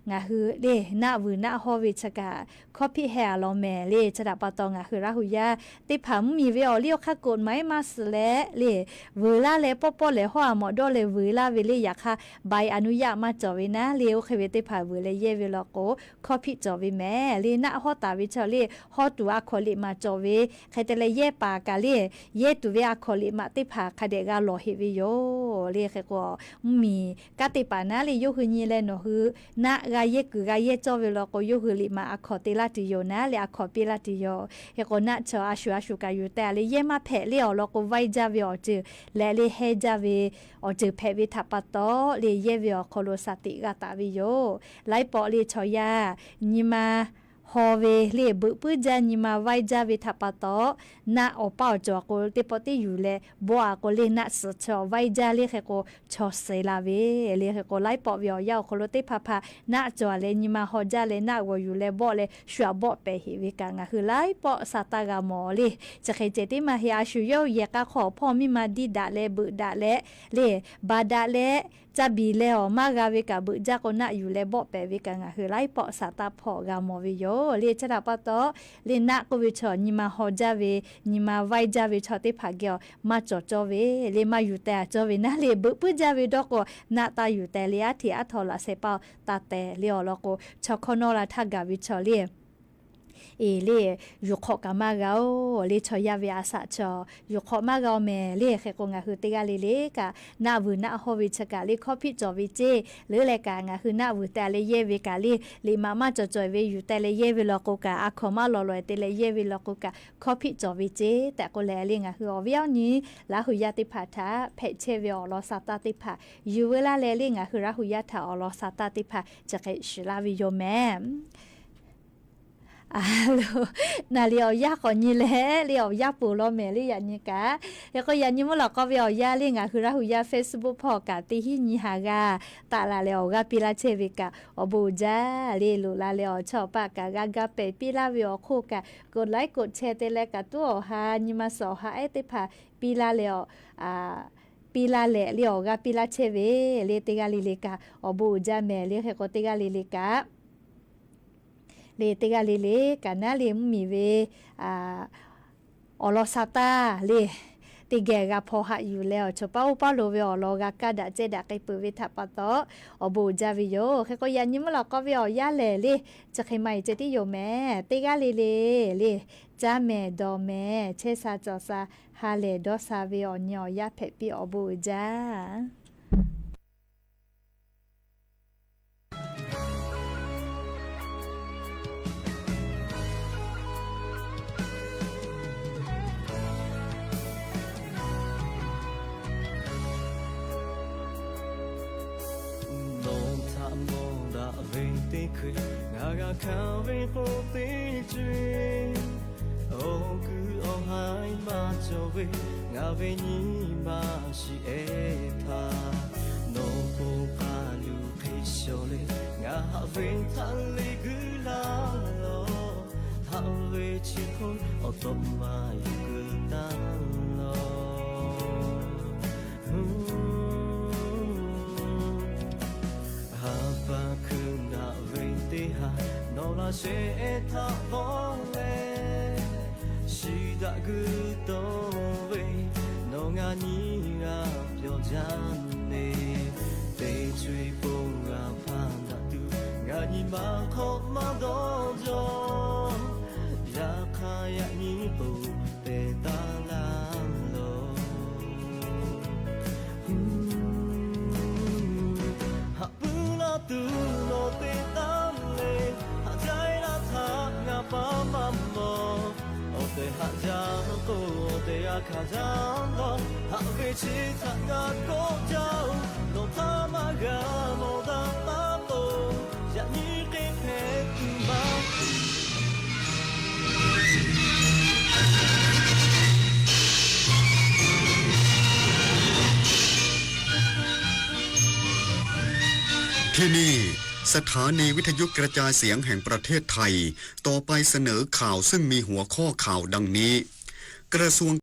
ngaˬ hui le naˆ vuiˬ naˆ hawˇ ve chi kaꞈ hkawˇ hpiˆ heh a law mehˍ le. Chi htaꞈ pa taw, ngaˬ hui Laˇ huˍ yaˇ teˇ hpaˍ mvuhˇmiˬ ve awˬ liˇ awˬ hk'aˇ กฎหมาย maˇ suhˍ leh le, vuiˬ laˇ leh pawˆ pawˆ lehˬ hawˇ a mawꞈ dawˇ leh vuiˬ laˇ ve le. Yaꞈ hk'aˇ ใบอนุญาต maˇ cawˬ ve naˉ le, oˇ hk'e ve teˇ hpaˍ vuiˬ leh yehˇ ve law k'o, hkawˇ hpiˆ cawˬ ve mehˍ le. Naˆ hawˇ taˍ ve chaw le, hawˇ tuˬ a hkawnˍ liꞈ maˍ cawˬ ve, hk'e te leh yehˇ paˍ kaꞈ le, yehˇ tuˬ ve a hkawnˍ liꞈ maˍ teˇ hpaˍ hk'a dehꞈ g'a lawˬ heꞈ ve yoˬ le. Hk'e k'o, mvuhˇmiˬ kanˉ te paˍ naˉ le, yawˇ hui nyi leh nawˬ hui naˆ g'a yehˇ kuiˬ g'a yehˇ cawˇ ve law k'o, yawˇ hui liꞈ maˍ a hkawnˍ te laˇ tuˬ yoˬ naˉ le, a hkawnˍ piˇ laˇ tuˬ yoˬ. Hk'e k'o, naˆ chaw a shuˍ a shuˍ kaꞈ yuˬ teh a leh yehˇ maˇ hpehꞈ le awˬ lawn k'o, vaiˇ jaˇ ve awˬ ceuˬ leh le, hehnˇ jaˇ ve awˬ ceuˬ hpehꞈ ve htaꞈ pa taw le, yehˇ ve awˬ hk'aw lo shaˍ tiꞈ g'a taˍ ve yoˬ. Laiˉ pawˆ le chaw yaˇ nyi ma haw ve le, beuꞈ puiˉ jaˇ nyi ma vaiˇ jaˇ ve htaꞈ pa taw, naˆ awˬ paˇ awˬ cawˬ a k'o teˇ pawˆ teˇ yuˬ leh bawˆ a k'o le, naˆ suhˍ chaw vaiˇ jaˇ le. Hk'e k'o, chaw suh la ve le. Hk'e k'o, laiˉ pawˆ ve awˬ yanˇ awˬ hk'aw lo teˇ hpaˍ hpaˍ naˆ cawˬ a leh nyi ma haw jaˇ leh naˆ g'awˬ yuˬ leh bawˆ leh shu aꞈ bawˆ pehˍ heꞈ ve kaꞈ ngaˬ hui laiˉ pawˆ sa taˇ g'a mawˬ le. Chi hk'e ceh tiˉ maˇ heˆ, a shu yawˇ yehˬ k'a hk'aw awˬ hpawˇ miˇ ma diˇ daꞈ leh beuꞈ daꞈ leh le, baˬ daꞈ leh ca biˬ leh awˬ maˇ g'a ve kaꞈ beuꞈ jaˇ k'o, naˆ yuˬ leh bawˆ pehˍ ve kaꞈ ngaˬ hui laiˉ pawˆ sa taˇ hpawˇ g'a mawˬ ve yoˬ le. Chi htaꞈ pa taw le, naˆ k'oˆ ve chaw nyi ma haw jaˇ ve, nyi ma vaiˇ jaˇ ve chaw teˇ hpaˍ geh awˬ maˇ cawˬ cawˇ ve le, maˇ yuˬ teh a cawˇ ve naˉ le, beuꞈ puiˉ jaˇ ve dawˇ k'o, naˆ taˇ yuˬ teh le, aˉ hteꞈ aˉ htaw laꞈ sheh paˇ taˇ teh le awˬ lawn k'o, chaw hkawˇ nawˇ la htaˇ gaˬ ve chaw le, eˬ le, yuˬ hk'awꞈ kaꞈ maˇ g'a-oˬ le. Chaw yaˇ ve a shaꞈ chaw yuˬ hk'awꞈ maˇ g'a-oˬ mehˍ le. Hk'e k'o, ngaˬ hui teˇ g'aˇ le le kaꞈ naˆ vuiˬ naˆ hawˇ ve chi kaꞈ le hkawˇ hpiˆ cawˬ ve ceˇ. Leuˉ leh kaꞈ ngaˬ hui naˆ vuiˬ teh leh yehˇ ve kaꞈ le, liꞈ maˍ maˇ cawˬ cawˬ ve yuˬ teh leh yehˇ ve law k'o kaꞈ, a hkawnˍ maˇ lawˬ lawˬ teh leh yehˇ ve law k'o kaꞈ, hkawˇ hpiˆ cawˬ ve ceˇ tehꞈ k'oˆ leh le, ngaˬ hui awˬ viˉ awˬ nyi Laˇ huˍ yaˇ teˇ hpaˍ htaꞈ hpehꞈ chehˇ ve awˬ lawn sa taˇ teˇ hpaˍ yuˬ veu laˇ leh le, ngaˬ hui Laˇ huˍ yaˇ htaꞈ awˬ lawn sa taˇ teˇ hpaˍ chi hk'e shiˍ laˇ ve yoˬ mehˍ. A lo, naˬ liꞈ awˬ yanˇ k'awꞈ nyi leh le awˬ yanˇ poˬ law mehˍ le yaꞈ nyi kaꞈ. Hk'e k'o yaꞈ nyi mvuhˇ lawˬ k'aw ve awˬ yanˇ le ngaˬ hui Laˇ hu yaˇ Facebook hpawˇ kaꞈ teˇ hinˉ nyi ha g'a taˆ la leh awˬ g'aˇ piˇ laˇ chehˇ ve kaꞈ awˬ bon uiˍ jaˇ le. Loꞈ la leh awˬ chawˇ awˬ paˆ kaꞈ g'a gaˇ pehˍ piˇ laˇ ve awˬ hk'oˆ kaꞈ กดไลค์ กดแชร์ te leh kaꞈ tuˉ awˬ ha nyi ma suhˍ awˬ ha ehˉ teˇ hpaˍ piˇ laˇ leh awˬ piˇ laˇ leh le awˬ g'aˇ piˇ laˇ chehˇ ve le teˇ g'aˇ le le kaꞈ awˬ bon uiˍ jaˇ mehˍ le. Hk'e k'o teˇ g'aˇ le le kaꞈ le teˇ g'aˇ le le kaꞈ naˉ le mvuhˇmiˬ ve awˬ lawn sha taˇ le teˇ geh g'a hpaw haꞈ yuˬ leh awˬ chawˇ paˇ oˇ paˇ lo ve awˬ lawn g'a kaˇ daꞈ cehˇ daꞈ k'ai peuˬ ve htaꞈ pa taw awˬ bon uiˍ jaˇ ve yoˬ. Hk'e k'o yaꞈ nyi mvuhˇ lawˬ k'aw ve awˬ yanˇ lehˬ le chi hk'e maˇ heˆ ceh tiˉ yoˬ mehˍ. Teˇ g'aˇ le le le caˇ mehˍ dawˬ mehˍ chehˇ sha cawˬ sha ha lehˬ dawˇ sha ve awˬ nyi awˬ yanˇ hpehꞈ piˇ awˬ bon uiˍ jaˇ. Nawˬ htaꞈ mawˬ daꞈ ve teˇ hkui ngaˬ g'a hkanˍ ve k'o teˇ ceuˬ, awˬ kuiˬ awˬ haiˬ maˇ cawˬ ve ngaˬ ve nyi ma shiˍ ehˉ htaˇ, nawˬ k'oˆ k'aˇ luˬ hk'e shawˍ leh ngaˬ haꞈ ve htaꞈ le guiˇ laˇ lawˬ. Haꞈ ve chi hk'oˆ awˬ tawꞈ ma yuˬ keu taˍ lawˬ. Ha pa hkui daꞈ ve teˇ ha nawˬ laꞈ sheh htaꞈ vawˇ leh, shiˍ daꞈ guiˇ tawˆ ve nawˬ ngaˬ nyi g'a pyawˬ jaˇ le. Teˇ co-e pon g'a hpaˇ daꞈ tuˬ ngaˬ nyi ma hk'awꞈ maˇ dawˇ jawˬ. Yaꞈ hk'aˇ yaꞈ nyi k'o te taˍ laˇ lawˬ. Haꞈ puiˉ laˇ tuˬ nawˬ te taˍ le, haꞈ jaˇ laˇ htaꞈ ngaˬ pa maˇ mawˬ. Awˬ tehˬ haꞈ jaˇ k'o, awˬ tehˬ g'a hkanˍ jaˇ lawˬ. Haꞈ ve chi htaꞈ ngaˬ kawˆ jaˇ-oˬ, nawˬ htaꞈ maˇ g'a mawˬ daꞈ taˍ k'o, yaꞈ nyi hk'e hpehꞈ tuˬ maˇ.ที่นี่ สถานีวิทยุกระจายเสียงแห่งประเทศไทย ต่อไปเสนอข่าวซึ่งมีหัวข้อข่าวดังนี้ กระทรวง